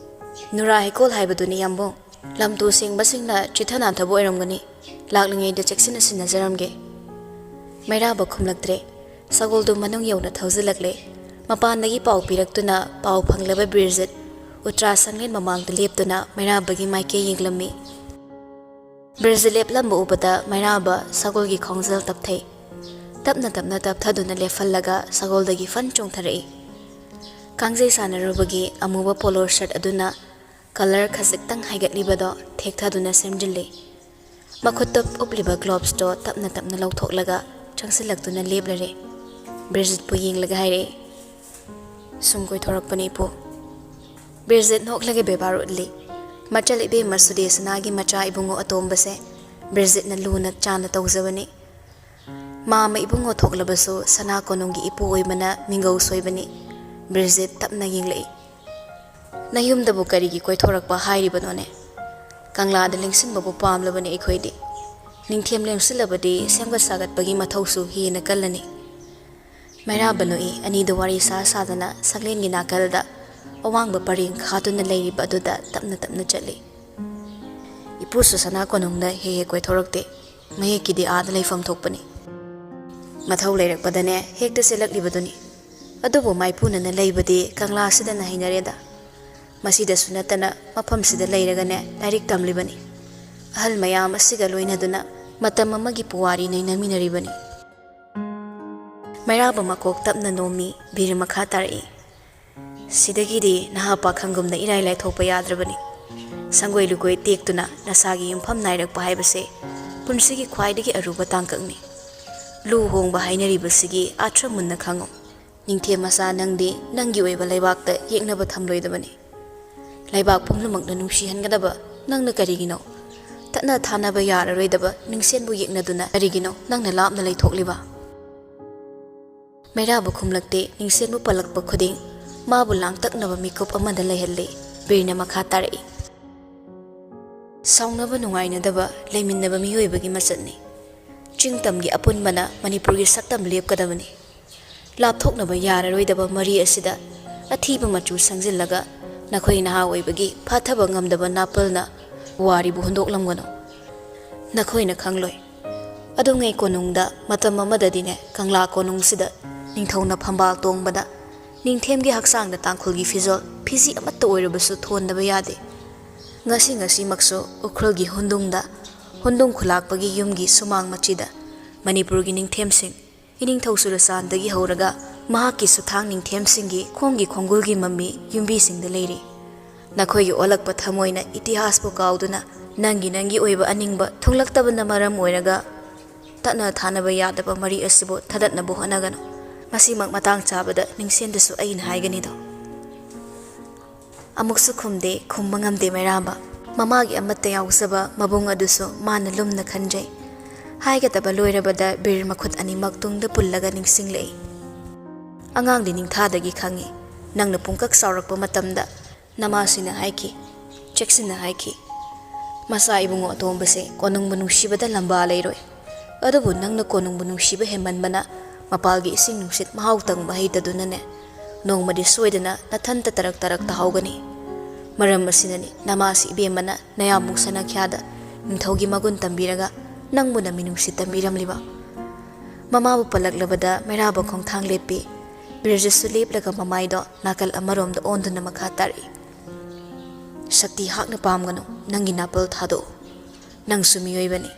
"ꯅꯨꯔꯥ ꯍꯩꯀꯣꯜ ꯍꯥꯏꯕꯗꯨꯅꯤ, ꯌꯥꯝꯕꯨꯡ꯫ ꯂꯝ ꯇꯨ ꯁꯦꯡꯕꯁꯤꯡꯅ ꯆꯤꯠꯊ ꯅꯥꯟꯊꯕ ꯑꯣꯏꯔꯝꯒꯅꯤ꯫ ꯂꯥꯛꯂꯤꯉꯩꯗ ꯆꯦꯛꯁꯤꯟꯅ ꯁꯤꯟꯅꯖꯔꯝꯒꯦ꯫" ꯃꯩꯔꯥꯕ ꯈꯨꯝꯂꯛꯇ꯭ꯔꯦ꯫ ꯁꯒꯣꯜꯗꯨ ꯃꯅꯨꯡ ꯌꯧꯅ ꯊꯧꯖꯤꯜꯂꯛꯂꯦ꯫ ꯃꯄꯥꯟꯗꯒꯤ ꯄꯥꯎ ꯄꯤꯔꯛꯇꯨꯅ ꯄꯥꯎ ꯐꯪꯂꯕ ꯕꯤꯔꯖꯤꯠ ꯎꯇ꯭ꯔꯥ ꯁꯪꯂꯦꯟ ꯃꯃꯥꯡꯗ ꯂꯦꯞꯇꯨꯅ ꯃꯩꯔꯥꯕꯒꯤ ꯃꯥꯏꯀꯩ ꯌꯦꯡꯂꯝꯃꯤ꯫ ꯕꯤꯔꯖꯤꯠ ꯂꯦꯞꯂꯝꯕ ꯎꯕꯗ ꯃꯩꯔꯥꯕ ꯁꯒꯣꯜꯒꯤ ꯈꯣꯡꯖꯦꯜ ꯇꯞꯊꯩ꯫ ꯇꯞꯅ ꯇꯞꯅ ꯇꯞꯊꯗꯨꯅ ꯂꯦꯞꯍꯜꯂꯒ ꯁꯒꯣꯜꯗꯒꯤ ꯐꯟ ꯆꯣꯡꯊꯔꯛꯏ꯫ ꯀꯥꯡꯖꯩ ꯁꯥꯟꯅꯔꯨꯕꯒꯤ ꯑꯃꯨꯕ ꯄꯣꯂꯣ ꯁꯔꯠ ꯑꯗꯨꯅ ꯀꯂꯔ ꯈꯖꯤꯛꯇꯪ ꯍꯥꯏꯒꯠꯂꯤꯕꯗꯣ ꯊꯦꯛꯊꯗꯨꯅ ꯁꯦꯝꯖꯤꯜꯂꯤ꯫ ꯃꯈꯨꯠꯇ ꯎꯞꯂꯤꯕ ꯒ꯭ꯂꯣꯞꯁꯇꯣ ꯇꯞꯅ ꯇꯞꯅ ꯂꯧꯊꯣꯛꯂꯒ ꯆꯪꯁꯤꯜꯂꯛꯇꯨꯅ ꯂꯦꯞꯂꯔꯦ꯫ ꯕ꯭ꯔꯤꯖꯤꯠꯄꯨ ꯌꯦꯡꯂꯒ ꯍꯥꯏꯔꯛꯏ, "ꯁꯨꯝ ꯀꯣꯏꯊꯣꯔꯛꯄꯅꯤ, ꯏꯄꯨ꯫" ꯕ꯭ꯔꯤꯖꯤꯠ ꯅꯣꯛꯂꯒ ꯕꯦꯕꯥꯔ ꯎꯠꯂꯤ꯫ ꯃꯆꯜ ꯏꯕꯦꯝꯃ ꯁꯨꯗꯦꯁꯅꯥꯒꯤ ꯃꯆꯥ ꯏꯕꯨꯡꯉꯣ ꯑꯇꯣꯝꯕꯁꯦ ꯕ꯭ꯔꯤꯖꯤꯠꯅ ꯂꯨꯅ ꯆꯥꯟꯅ ꯇꯧꯖꯕꯅꯤ꯫ ꯃꯥꯃ ꯏꯕꯨꯡꯉꯣ ꯊꯣꯛꯂꯕꯁꯨ ꯁꯅꯥ ꯀꯣꯅꯨꯡꯒꯤ ꯏꯄꯨ ꯑꯣꯏꯕꯅ ꯃꯤꯡꯒꯧ ꯁꯣꯏꯕꯅꯤ꯫ ꯕ꯭ꯔꯤꯖꯤꯠ ꯇꯞꯅ ꯌꯦꯡꯂꯛꯏ꯫ "ꯅꯌꯨꯝꯗꯕꯨ ꯀꯔꯤꯒꯤ ꯀꯣꯏꯊꯣꯔꯛꯄ ꯍꯥꯏꯔꯤꯕꯅꯣꯅꯦ? ꯀꯪꯂꯥꯗ ꯂꯦꯡꯁꯤꯟꯕꯕꯨ ꯄꯥꯝꯂꯕꯅꯤ ꯑꯩꯈꯣꯏꯗꯤ꯫ ꯅꯤꯡꯊꯦꯝ ꯂꯦꯡꯁꯤꯜꯂꯕꯗꯤ ꯁꯦꯝꯒꯠ ꯁꯥꯒꯠꯄꯒꯤ ꯃꯊꯧꯁꯨ ꯍꯦꯟꯅ ꯀꯜꯂꯅꯤ꯫" ꯃꯩꯔꯥꯕ ꯅꯣꯛꯏ꯫ ꯑꯅꯤꯗꯨ ꯋꯥꯔꯤ ꯁꯥ ꯁꯥꯗꯅ ꯁꯪꯂꯦꯟꯒꯤ ꯅꯥꯀꯜꯗ ꯑꯋꯥꯡꯕ ꯄꯔꯦꯡ ꯈꯥꯗꯨꯅ ꯂꯩꯔꯤꯕ ꯑꯗꯨꯗ ꯇꯞꯅ ꯇꯞꯅ ꯆꯠꯂꯤ꯫ "ꯏꯄꯨꯁꯨ ꯁꯅꯥ ꯀꯣꯅꯨꯡꯗ ꯍꯦꯛ ꯍꯦꯛ ꯀꯣꯏꯊꯣꯔꯛꯇꯦ꯫ ꯃꯍꯦꯛꯀꯤꯗꯤ ꯑꯥꯗ ꯂꯩꯐꯝ ꯊꯣꯛꯄꯅꯤ꯫ ꯃꯊꯧ ꯂꯩꯔꯛꯄꯗꯅꯦ ꯍꯦꯛꯇ ꯆꯦꯜꯂꯛꯂꯤꯕꯗꯨꯅꯤ꯫ ꯑꯗꯨꯕꯨ ꯃꯥꯏꯄꯨꯅꯅ ꯂꯩꯕꯗꯤ ꯀꯪꯂꯥꯁꯤꯗꯅ ꯍꯩꯅꯔꯦꯗ꯫ ꯃꯁꯤꯗꯁꯨ ꯅꯠꯇꯅ ꯃꯐꯝꯁꯤꯗ ꯂꯩꯔꯒꯅꯦ ꯂꯥꯏꯔꯤꯛ ꯇꯝꯂꯤꯕꯅꯤ꯫ ꯑꯍꯜ ꯃꯌꯥꯝ ꯑꯁꯤꯒ ꯂꯣꯏꯅꯗꯨꯅ ꯃꯇꯝ ꯑꯃꯒꯤ ꯄꯨꯋꯥꯔꯤ ꯅꯩꯅꯃꯤꯟꯅꯔꯤꯕꯅꯤ꯫" ꯃꯩꯔꯥꯕ ꯃꯀꯣꯛ ꯇꯞꯅ ꯅꯣꯝꯃꯤ꯫ ꯕꯤꯔ ꯃꯈꯥ ꯇꯥꯔꯛꯏ, "ꯁꯤꯗꯒꯤꯗꯤ ꯅꯍꯥ ꯄꯥꯈꯪꯒꯨꯝꯅ ꯏꯔꯥꯏ ꯂꯥꯏꯊꯣꯛꯄ ꯌꯥꯗ꯭ꯔꯕꯅꯤ꯫ ꯁꯪꯒꯣꯏ ꯂꯨꯀꯣꯏ ꯇꯦꯛꯇꯨꯅ ꯅꯁꯥꯒꯤ ꯌꯨꯝꯐꯝ ꯅꯥꯏꯔꯛꯄ ꯍꯥꯏꯕꯁꯦ ꯄꯨꯟꯁꯤꯒꯤ ꯈ꯭ꯋꯥꯏꯗꯒꯤ ꯑꯔꯨꯕ ꯇꯥꯡꯀꯛꯅꯤ꯫ ꯂꯨꯍꯣꯡꯕ ꯍꯥꯏꯅꯔꯤꯕꯁꯤꯒꯤ ꯑꯥꯔꯊ ꯃꯨꯟꯅ ꯈꯪꯉꯨ꯫ ꯅꯤꯡꯊꯦꯝ ꯃꯆꯥ ꯅꯪꯗꯤ ꯅꯪꯒꯤ ꯑꯣꯏꯕ ꯂꯩꯕꯥꯛꯇ ꯌꯦꯛꯅꯕ ꯊꯝꯂꯣꯏꯗꯕꯅꯤ꯫ ꯂꯩꯕꯥꯛ ꯄꯨꯝꯅꯃꯛꯅ ꯅꯨꯡꯁꯤꯍꯟꯒꯗꯕ ꯅꯪꯅ ꯀꯔꯤꯒꯤꯅꯣ? ꯇꯠꯅ ꯊꯥꯅꯕ ꯌꯥꯔꯔꯣꯏꯗꯕ ꯅꯤꯡꯁꯦꯟꯕꯨ ꯌꯦꯛꯅꯗꯨꯅ ꯀꯔꯤꯒꯤꯅꯣ ꯅꯪꯅ ꯂꯥꯞꯅ ꯂꯩꯊꯣꯛꯂꯤꯕ? ꯃꯩꯔꯥꯕ ꯈꯨꯝꯂꯛꯇꯦ꯫ ꯅꯤꯡꯁꯦꯟꯕꯨ ꯄꯜꯂꯛꯄ ꯈꯨꯗꯤꯡ ꯃꯥꯕꯨ ꯂꯥꯡꯇꯛꯅꯕ ꯃꯤꯀꯨꯞ ꯑꯃꯗ ꯂꯩꯍꯜꯂꯤ꯫ ꯕꯤꯔꯅ ꯃꯈꯥ ꯇꯥꯔꯛꯏ, ꯁꯥꯎꯅꯕ ꯅꯨꯡꯉꯥꯏꯅꯗꯕ ꯂꯩꯃꯤꯟꯅꯕ ꯃꯤꯑꯣꯏꯕꯒꯤ ꯃꯆꯠꯅꯤ꯫ ꯆꯤꯡ ꯇꯝꯒꯤ ꯑꯄꯨꯟꯕꯅ ꯃꯅꯤꯄꯨꯔꯒꯤ ꯁꯛꯇꯝ ꯂꯦꯞꯀꯗꯕꯅꯤ꯫ ꯂꯥꯞꯊꯣꯛꯅꯕ ꯌꯥꯔꯔꯣꯏꯗꯕ ꯃꯔꯤ ꯑꯁꯤꯗ ꯑꯊꯤꯕ ꯃꯆꯨ ꯁꯪꯖꯤꯜꯂꯒ ꯅꯈꯣꯏ ꯅꯍꯥ ꯑꯣꯏꯕꯒꯤ ꯐꯥꯊꯕ ꯉꯝꯗꯕ ꯅꯥꯄꯜꯅ ꯋꯥꯔꯤꯕꯨ ꯍꯨꯟꯗꯣꯛꯂꯝꯒꯅꯨ꯫ ꯅꯈꯣꯏꯅ ꯈꯪꯂꯣꯏ꯫ ꯑꯗꯨꯉꯩ ꯀꯣꯅꯨꯡꯗ ꯃꯇꯝ ꯑꯃꯗꯗꯤꯅꯦ, ꯀꯪꯂꯥ ꯀꯣꯅꯨꯡꯁꯤꯗ ꯅꯤꯡꯊꯧꯅ ꯐꯝꯕꯥꯜ ꯇꯣꯡꯕꯗ ꯅꯤꯡꯊꯦꯝꯒꯤ ꯍꯛꯆꯥꯡꯗ ꯇꯥꯡꯈꯨꯜꯒꯤ ꯐꯤꯖꯣꯜ ꯐꯤꯖꯤ ꯑꯃꯠꯇ ꯑꯣꯏꯔꯕꯁꯨ ꯊꯣꯟꯗꯕ ꯌꯥꯗꯦ꯫ ꯉꯁꯤ ꯉꯁꯤꯃꯛꯁꯨ ꯎꯈ꯭ꯔꯨꯜꯒꯤ ꯍꯨꯟꯗꯨꯡꯗ ꯍꯨꯟꯗꯨꯡ ꯈꯨꯂꯥꯛꯄꯒꯤ ꯌꯨꯝꯒꯤ ꯁꯨꯃꯥꯡ ꯃꯆꯤꯗ ꯃꯅꯤꯄꯨꯔꯒꯤ ꯅꯤꯡꯊꯦꯝꯁꯤꯡ, ꯏꯅꯤꯡꯊꯧ ꯆꯨꯔꯆꯥꯟꯗꯒꯤ ꯍꯧꯔꯒ ꯃꯍꯥꯛꯀꯤ ꯁꯨꯊꯥꯡ ꯅꯤꯡꯊꯦꯝꯁꯤꯡꯒꯤ ꯈꯣꯡꯒꯤ ꯈꯣꯡꯒꯨꯜꯒꯤ ꯃꯃꯤ ꯌꯨꯝꯕꯤꯁꯤꯡꯗ ꯂꯩꯔꯤ꯫ ꯅꯈꯣꯏꯒꯤ ꯑꯣꯜꯂꯛꯄ ꯊꯃꯣꯏꯅ ꯏꯇꯤꯍꯥꯁꯄꯨ ꯀꯥꯎꯗꯨꯅ ꯅꯪꯒꯤ ꯅꯪꯒꯤ ꯑꯣꯏꯕ ꯑꯅꯤꯡꯕ ꯊꯨꯡꯂꯛꯇꯕꯅ ꯃꯔꯝ ꯑꯣꯏꯔꯒ ꯇꯠꯅ ꯊꯥꯅꯕ ꯌꯥꯗꯕ ꯃꯔꯤ ꯑꯁꯤꯕꯨ ꯊꯥꯗꯠꯅꯕ ꯍꯣꯠꯅꯒꯅꯨ꯫ ꯃꯁꯤꯃꯛ ꯃꯇꯥꯡ ꯆꯥꯕꯗ ꯅꯤꯡꯁꯦꯟꯗꯁꯨ ꯑꯩꯅ ꯍꯥꯏꯒꯅꯤꯗꯣ꯫ ꯑꯃꯨꯛꯁꯨ ꯈꯨꯝꯗꯦ, ꯈꯨꯝꯕ ꯉꯝꯗꯦ ꯃꯩꯔꯥꯕ꯫ ꯃꯃꯥꯒꯤ ꯑꯃꯠꯇ ꯌꯥꯎꯖꯕ ꯃꯕꯨꯡ ꯑꯗꯨꯁꯨ ꯃꯥꯅ ꯂꯨꯝꯅ ꯈꯟꯖꯩ꯫ ꯍꯥꯏꯒꯗꯕ ꯂꯣꯏꯔꯕꯗ ꯕꯤꯔ ꯃꯈꯨꯠ ꯑꯅꯤꯃꯛ ꯇꯨꯡꯗ ꯄꯨꯜꯂꯒ ꯅꯤꯡꯁꯤꯡꯂꯛꯏ꯫ ꯑꯉꯥꯡꯗꯤ ꯅꯤꯡꯊꯥꯗꯒꯤ ꯈꯪꯏ꯫ ꯅꯪꯅ ꯄꯨꯡꯀꯛ ꯆꯥꯎꯔꯛꯄ ꯃꯇꯝꯗ ꯅꯃꯥꯁꯤꯅ ꯍꯥꯏꯈꯤ, ꯆꯦꯛꯁꯤꯟꯅ ꯍꯥꯏꯈꯤ, "ꯃꯆꯥ ꯏꯕꯨꯡꯉꯣ ꯑꯇꯣꯝꯕꯁꯦ ꯀꯣꯅꯨꯡꯕꯨ ꯅꯨꯡꯁꯤꯕꯗ ꯂꯝꯕꯥ ꯂꯩꯔꯣꯏ꯫ ꯑꯗꯨꯕꯨ ꯅꯪꯅ ꯀꯣꯅꯨꯡꯕꯨ ꯅꯨꯡꯁꯤꯕ ꯍꯦꯟꯃꯟꯕꯅ ꯃꯄꯥꯜꯒꯤ ꯏꯁꯤꯡ ꯅꯨꯡꯁꯤꯠ ꯃꯍꯥꯎ ꯇꯪꯕ ꯍꯩꯇꯗꯨꯅꯅꯦ, ꯅꯣꯡꯃꯗꯤ ꯁꯣꯏꯗꯅ ꯅꯊꯟꯇ ꯇꯔꯛ ꯇꯔꯛ ꯇꯥꯍꯧꯒꯅꯤ꯫ ꯃꯔꯝ ꯑꯁꯤꯅꯅꯤ ꯅꯃꯥꯁꯤ ꯏꯕꯦꯝꯃꯅ ꯅꯌꯥꯝꯕꯨꯡ ꯁꯅꯥꯈ꯭ꯌꯥꯗ ꯅꯤꯡꯊꯧꯒꯤ ꯃꯒꯨꯟ ꯇꯝꯕꯤꯔꯒ ꯅꯪꯕꯨꯅ ꯃꯤꯅꯨꯡꯁꯤ ꯇꯝꯕꯤꯔꯝꯂꯤꯕ꯫" ꯃꯃꯥꯕꯨ ꯄꯜꯂꯛꯂꯕꯗ ꯃꯩꯔꯥꯕ ꯈꯣꯡꯊꯥꯡ ꯂꯦꯞꯄꯤ꯫ ꯕꯤꯔꯖꯁꯨ ꯂꯦꯞꯂꯒ ꯃꯃꯥꯏꯗꯣ ꯅꯥꯀꯜ ꯑꯃꯔꯣꯝꯗ ꯑꯣꯟꯗꯨꯅ ꯃꯈꯥ ꯇꯥꯔꯛꯏ꯫ "ꯁꯛꯇꯤ ꯍꯥꯛꯅ ꯄꯥꯝꯒꯅꯨ, ꯅꯪꯒꯤ ꯅꯥꯄꯜ ꯊꯥꯗꯣꯛꯎ꯫ ꯅꯪꯁꯨ ꯃꯤꯑꯣꯏꯕꯅꯤ꯫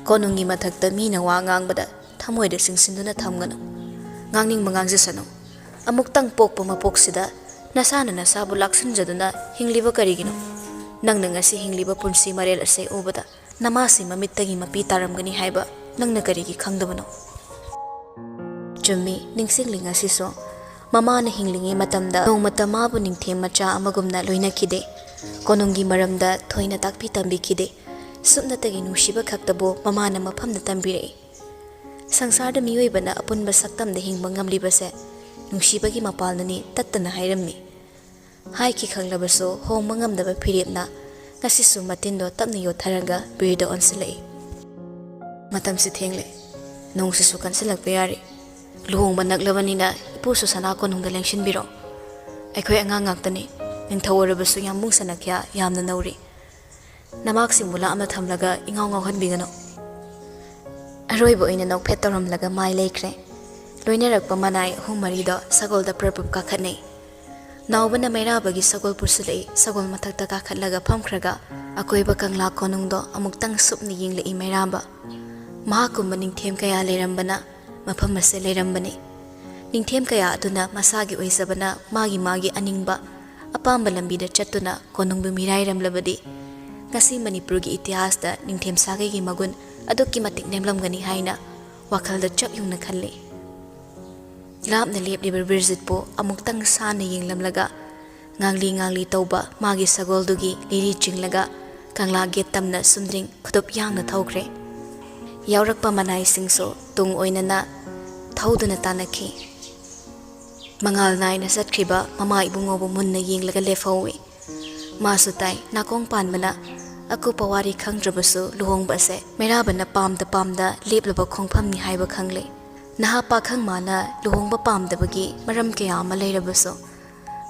ꯀꯣꯅꯨꯡꯒꯤ ꯃꯊꯛꯇ ꯃꯤꯅ ꯋꯥ ꯉꯥꯡꯕꯗ ꯊꯃꯣꯏꯗ ꯆꯤꯡꯁꯤꯟꯗꯨꯅ ꯊꯝꯒꯅꯨ꯫ ꯉꯥꯡꯅꯤꯡꯕ ꯉꯥꯡꯖꯁꯅꯨ꯫ ꯑꯃꯨꯛꯇꯪ ꯄꯣꯛꯄ ꯃꯄꯣꯛꯁꯤꯗ ꯅꯁꯥꯅ ꯅꯁꯥꯕꯨ ꯂꯥꯛꯁꯤꯟꯖꯗꯨꯅ ꯍꯤꯡꯂꯤꯕ ꯀꯔꯤꯒꯤꯅꯣ? ꯅꯪꯅ ꯉꯁꯤ ꯍꯤꯡꯂꯤꯕ ꯄꯨꯟꯁꯤ ꯃꯔꯦꯜ ꯑꯁꯦ ꯎꯕꯗ ꯅꯃꯥꯁꯤ ꯃꯃꯤꯠꯇꯒꯤ ꯃꯄꯤ ꯇꯥꯔꯝꯒꯅꯤ ꯍꯥꯏꯕ ꯅꯪꯅ ꯀꯔꯤꯒꯤ ꯈꯪꯗꯕꯅꯣ?" ꯆꯨꯝꯃꯤ, ꯅꯤꯡꯁꯤꯡꯂꯤ ꯉꯁꯤꯁꯨ꯫ ꯃꯃꯥꯅ ꯍꯤꯡꯂꯤꯉꯩ ꯃꯇꯝꯗ ꯅꯣꯡꯃꯇ ꯃꯥꯕꯨ ꯅꯤꯡꯊꯦꯝ ꯃꯆꯥ ꯑꯃꯒꯨꯝꯅ ꯂꯣꯏꯅꯈꯤꯗꯦ꯫ ꯀꯣꯅꯨꯡꯒꯤ ꯃꯔꯝꯗ ꯊꯣꯏꯅ ꯇꯥꯛꯄꯤ ꯇꯝꯕꯤꯈꯤꯗꯦ꯫ ꯁꯨꯞꯅꯇꯒꯤ ꯅꯨꯡꯁꯤꯕ ꯈꯛꯇꯕꯨ ꯃꯃꯥꯅ ꯃꯐꯝꯗ ꯇꯝꯕꯤꯔꯛꯏ꯫ ꯁꯪꯁꯥꯔꯗ ꯃꯤꯑꯣꯏꯕꯅ ꯑꯄꯨꯟꯕ ꯁꯛꯇꯝꯗ ꯍꯤꯡꯕ ꯉꯝꯂꯤꯕꯁꯦ ꯅꯨꯡꯁꯤꯕꯒꯤ ꯃꯄꯥꯜꯅꯅꯤ ꯇꯠꯇꯅ ꯍꯥꯏꯔꯝꯃꯤ꯫ ꯍꯥꯏꯈꯤ ꯈꯪꯂꯕꯁꯨ ꯍꯣꯡꯕ ꯉꯝꯗꯕ ꯐꯤꯔꯦꯞꯅ ꯉꯁꯤꯁꯨ ꯃꯇꯤꯟꯗꯣ ꯇꯞꯅ ꯌꯣꯠꯊꯔꯒ ꯕꯤꯔꯗ ꯑꯣꯟꯁꯤꯜꯂꯛꯏ꯫ ꯃꯇꯝꯁꯤ ꯊꯦꯡꯂꯦ꯫ ꯅꯣꯡꯁꯤꯁꯨ ꯀꯟꯁꯤꯜꯂꯛꯄ ꯌꯥꯔꯦ꯫ ꯂꯨꯍꯣꯡꯕ ꯅꯛꯂꯕꯅꯤꯅ ꯏꯄꯨꯁꯨ ꯁꯅꯥ ꯀꯣꯅꯨꯡꯗ ꯂꯦꯡꯁꯤꯟꯕꯤꯔꯣ꯫ ꯑꯩꯈꯣꯏ ꯑꯉꯥꯡ ꯉꯥꯛꯇꯅꯤ꯫ ꯅꯤꯡꯊꯧ ꯑꯣꯏꯔꯕꯁꯨ ꯌꯥꯝꯕꯨꯡ ꯁꯅꯥꯈ꯭ꯌꯥ ꯌꯥꯝꯅ ꯅꯧꯔꯤ꯫ ꯅꯃꯥꯛꯁꯤꯡꯕꯨ ꯂꯥꯞꯅ ꯊꯝꯂꯒ ꯏꯉꯥꯎ ꯉꯥꯎꯍꯟꯕꯤꯒꯅꯨ꯫ ꯑꯔꯣꯏꯕ ꯑꯣꯏꯅ ꯅꯣꯛꯐꯦꯠ ꯇꯧꯔꯝꯂꯒ ꯃꯥꯏ ꯂꯩꯈ꯭ꯔꯦ꯫ ꯂꯣꯏꯅꯔꯛꯄ ꯃꯅꯥꯏ ꯑꯍꯨꯝ ꯃꯔꯤꯗꯣ ꯁꯒꯣꯜꯗ ꯄ꯭ꯔꯞ ꯄ꯭ꯔꯞ ꯀꯥꯈꯠꯅꯩ꯫ ꯅꯥꯎꯕꯅ ꯃꯩꯔꯥꯕꯒꯤ ꯁꯒꯣꯜ ꯄꯨꯁꯤꯜꯂꯛꯏ꯫ ꯁꯒꯣꯜ ꯃꯊꯛꯇ ꯀꯥꯈꯠꯂꯒ ꯐꯝꯈ꯭ꯔꯒ ꯑꯀꯣꯏꯕ ꯀꯪꯂꯥ ꯀꯣꯅꯨꯡꯗꯣ ꯑꯃꯨꯛꯇꯪ ꯁꯨꯞꯅ ꯌꯦꯡꯂꯛꯏ ꯃꯩꯔꯥꯕ꯫ ꯃꯍꯥꯛꯀꯨꯝꯕ ꯅꯤꯡꯊꯦꯝ ꯀꯌꯥ ꯂꯩꯔꯝꯕꯅ ꯃꯐꯝ ꯑꯁꯦ ꯂꯩꯔꯝꯕꯅꯤ꯫ ꯅꯤꯡꯊꯦꯝ ꯀꯌꯥ ꯑꯗꯨꯅ ꯃꯁꯥꯒꯤ ꯑꯣꯏꯖꯕꯅ ꯃꯥꯒꯤ ꯃꯥꯒꯤ ꯑꯅꯤꯡꯕ ꯑꯄꯥꯝꯕ ꯂꯝꯕꯤꯗ ꯆꯠꯇꯨꯅ ꯀꯣꯅꯨꯡꯕꯨ ꯃꯤꯔꯥꯏꯔꯝꯂꯕꯗꯤ ꯉꯁꯤ ꯃꯅꯤꯄꯨꯔꯒꯤ ꯏꯇꯤꯍꯥꯁꯇ ꯅꯤꯡꯊꯦꯝ ꯁꯥꯒꯩꯒꯤ ꯃꯒꯨꯟ ꯑꯗꯨꯛꯀꯤ ꯃꯇꯤꯛ ꯅꯦꯝꯂꯝꯒꯅꯤ ꯍꯥꯏꯅ ꯋꯥꯈꯜꯗ ꯆꯞ ꯌꯨꯡꯅ ꯈꯜꯂꯤ꯫ ꯂꯥꯞꯅ ꯂꯦꯞꯂꯤꯕ ꯕꯤꯔꯖꯤꯠꯄꯨ ꯑꯃꯨꯛꯇꯪ ꯁꯥꯟꯅ ꯌꯦꯡꯂꯝꯂꯒ ꯉꯥꯡꯂꯤ ꯉꯥꯡꯂꯤ ꯇꯧꯕ ꯃꯥꯒꯤ ꯁꯒꯣꯜꯗꯨꯒꯤ ꯂꯤꯔꯤ ꯆꯤꯡꯂꯒ ꯀꯪꯂꯥ ꯒꯦꯠ ꯇꯝꯅ ꯁꯨꯝꯗ꯭ꯔꯤꯡ ꯈꯨꯗꯨꯞ ꯌꯥꯡꯅ ꯊꯧꯈ꯭ꯔꯦ꯫ ꯌꯥꯎꯔꯛꯄ ꯃꯅꯥꯏꯁꯤꯡꯁꯨ ꯇꯨꯡ ꯑꯣꯏꯅꯅ ꯊꯧꯗꯨꯅ ꯇꯥꯟꯅꯈꯤ꯫ ꯃꯉꯥꯜ ꯅꯥꯏꯅ ꯆꯠꯈ꯭ꯔꯤꯕ ꯃꯃꯥ ꯏꯕꯨꯡꯉꯣꯕꯨ ꯃꯨꯟꯅ ꯌꯦꯡꯂꯒ ꯂꯦꯞꯍꯧꯏ꯫ ꯃꯥꯁꯨ ꯇꯥꯏ, ꯅꯥꯀꯣꯡ ꯄꯥꯟꯕꯅ꯫ ꯑꯀꯨꯞꯄ ꯋꯥꯔꯤ ꯈꯪꯗ꯭ꯔꯕꯁꯨ ꯂꯨꯍꯣꯡꯕ ꯑꯁꯦ ꯃꯩꯔꯥꯕꯅ ꯄꯥꯝꯗ ꯄꯥꯝꯗ ꯂꯦꯞꯂꯕ ꯈꯣꯡꯐꯝꯅꯤ ꯍꯥꯏꯕ ꯈꯪꯂꯦ꯫ ꯅꯍꯥ ꯄꯥꯈꯪ ꯃꯥꯅ ꯂꯨꯍꯣꯡꯕ ꯄꯥꯝꯗꯕꯒꯤ ꯃꯔꯝ ꯀꯌꯥ ꯑꯃ ꯂꯩꯔꯕꯁꯨ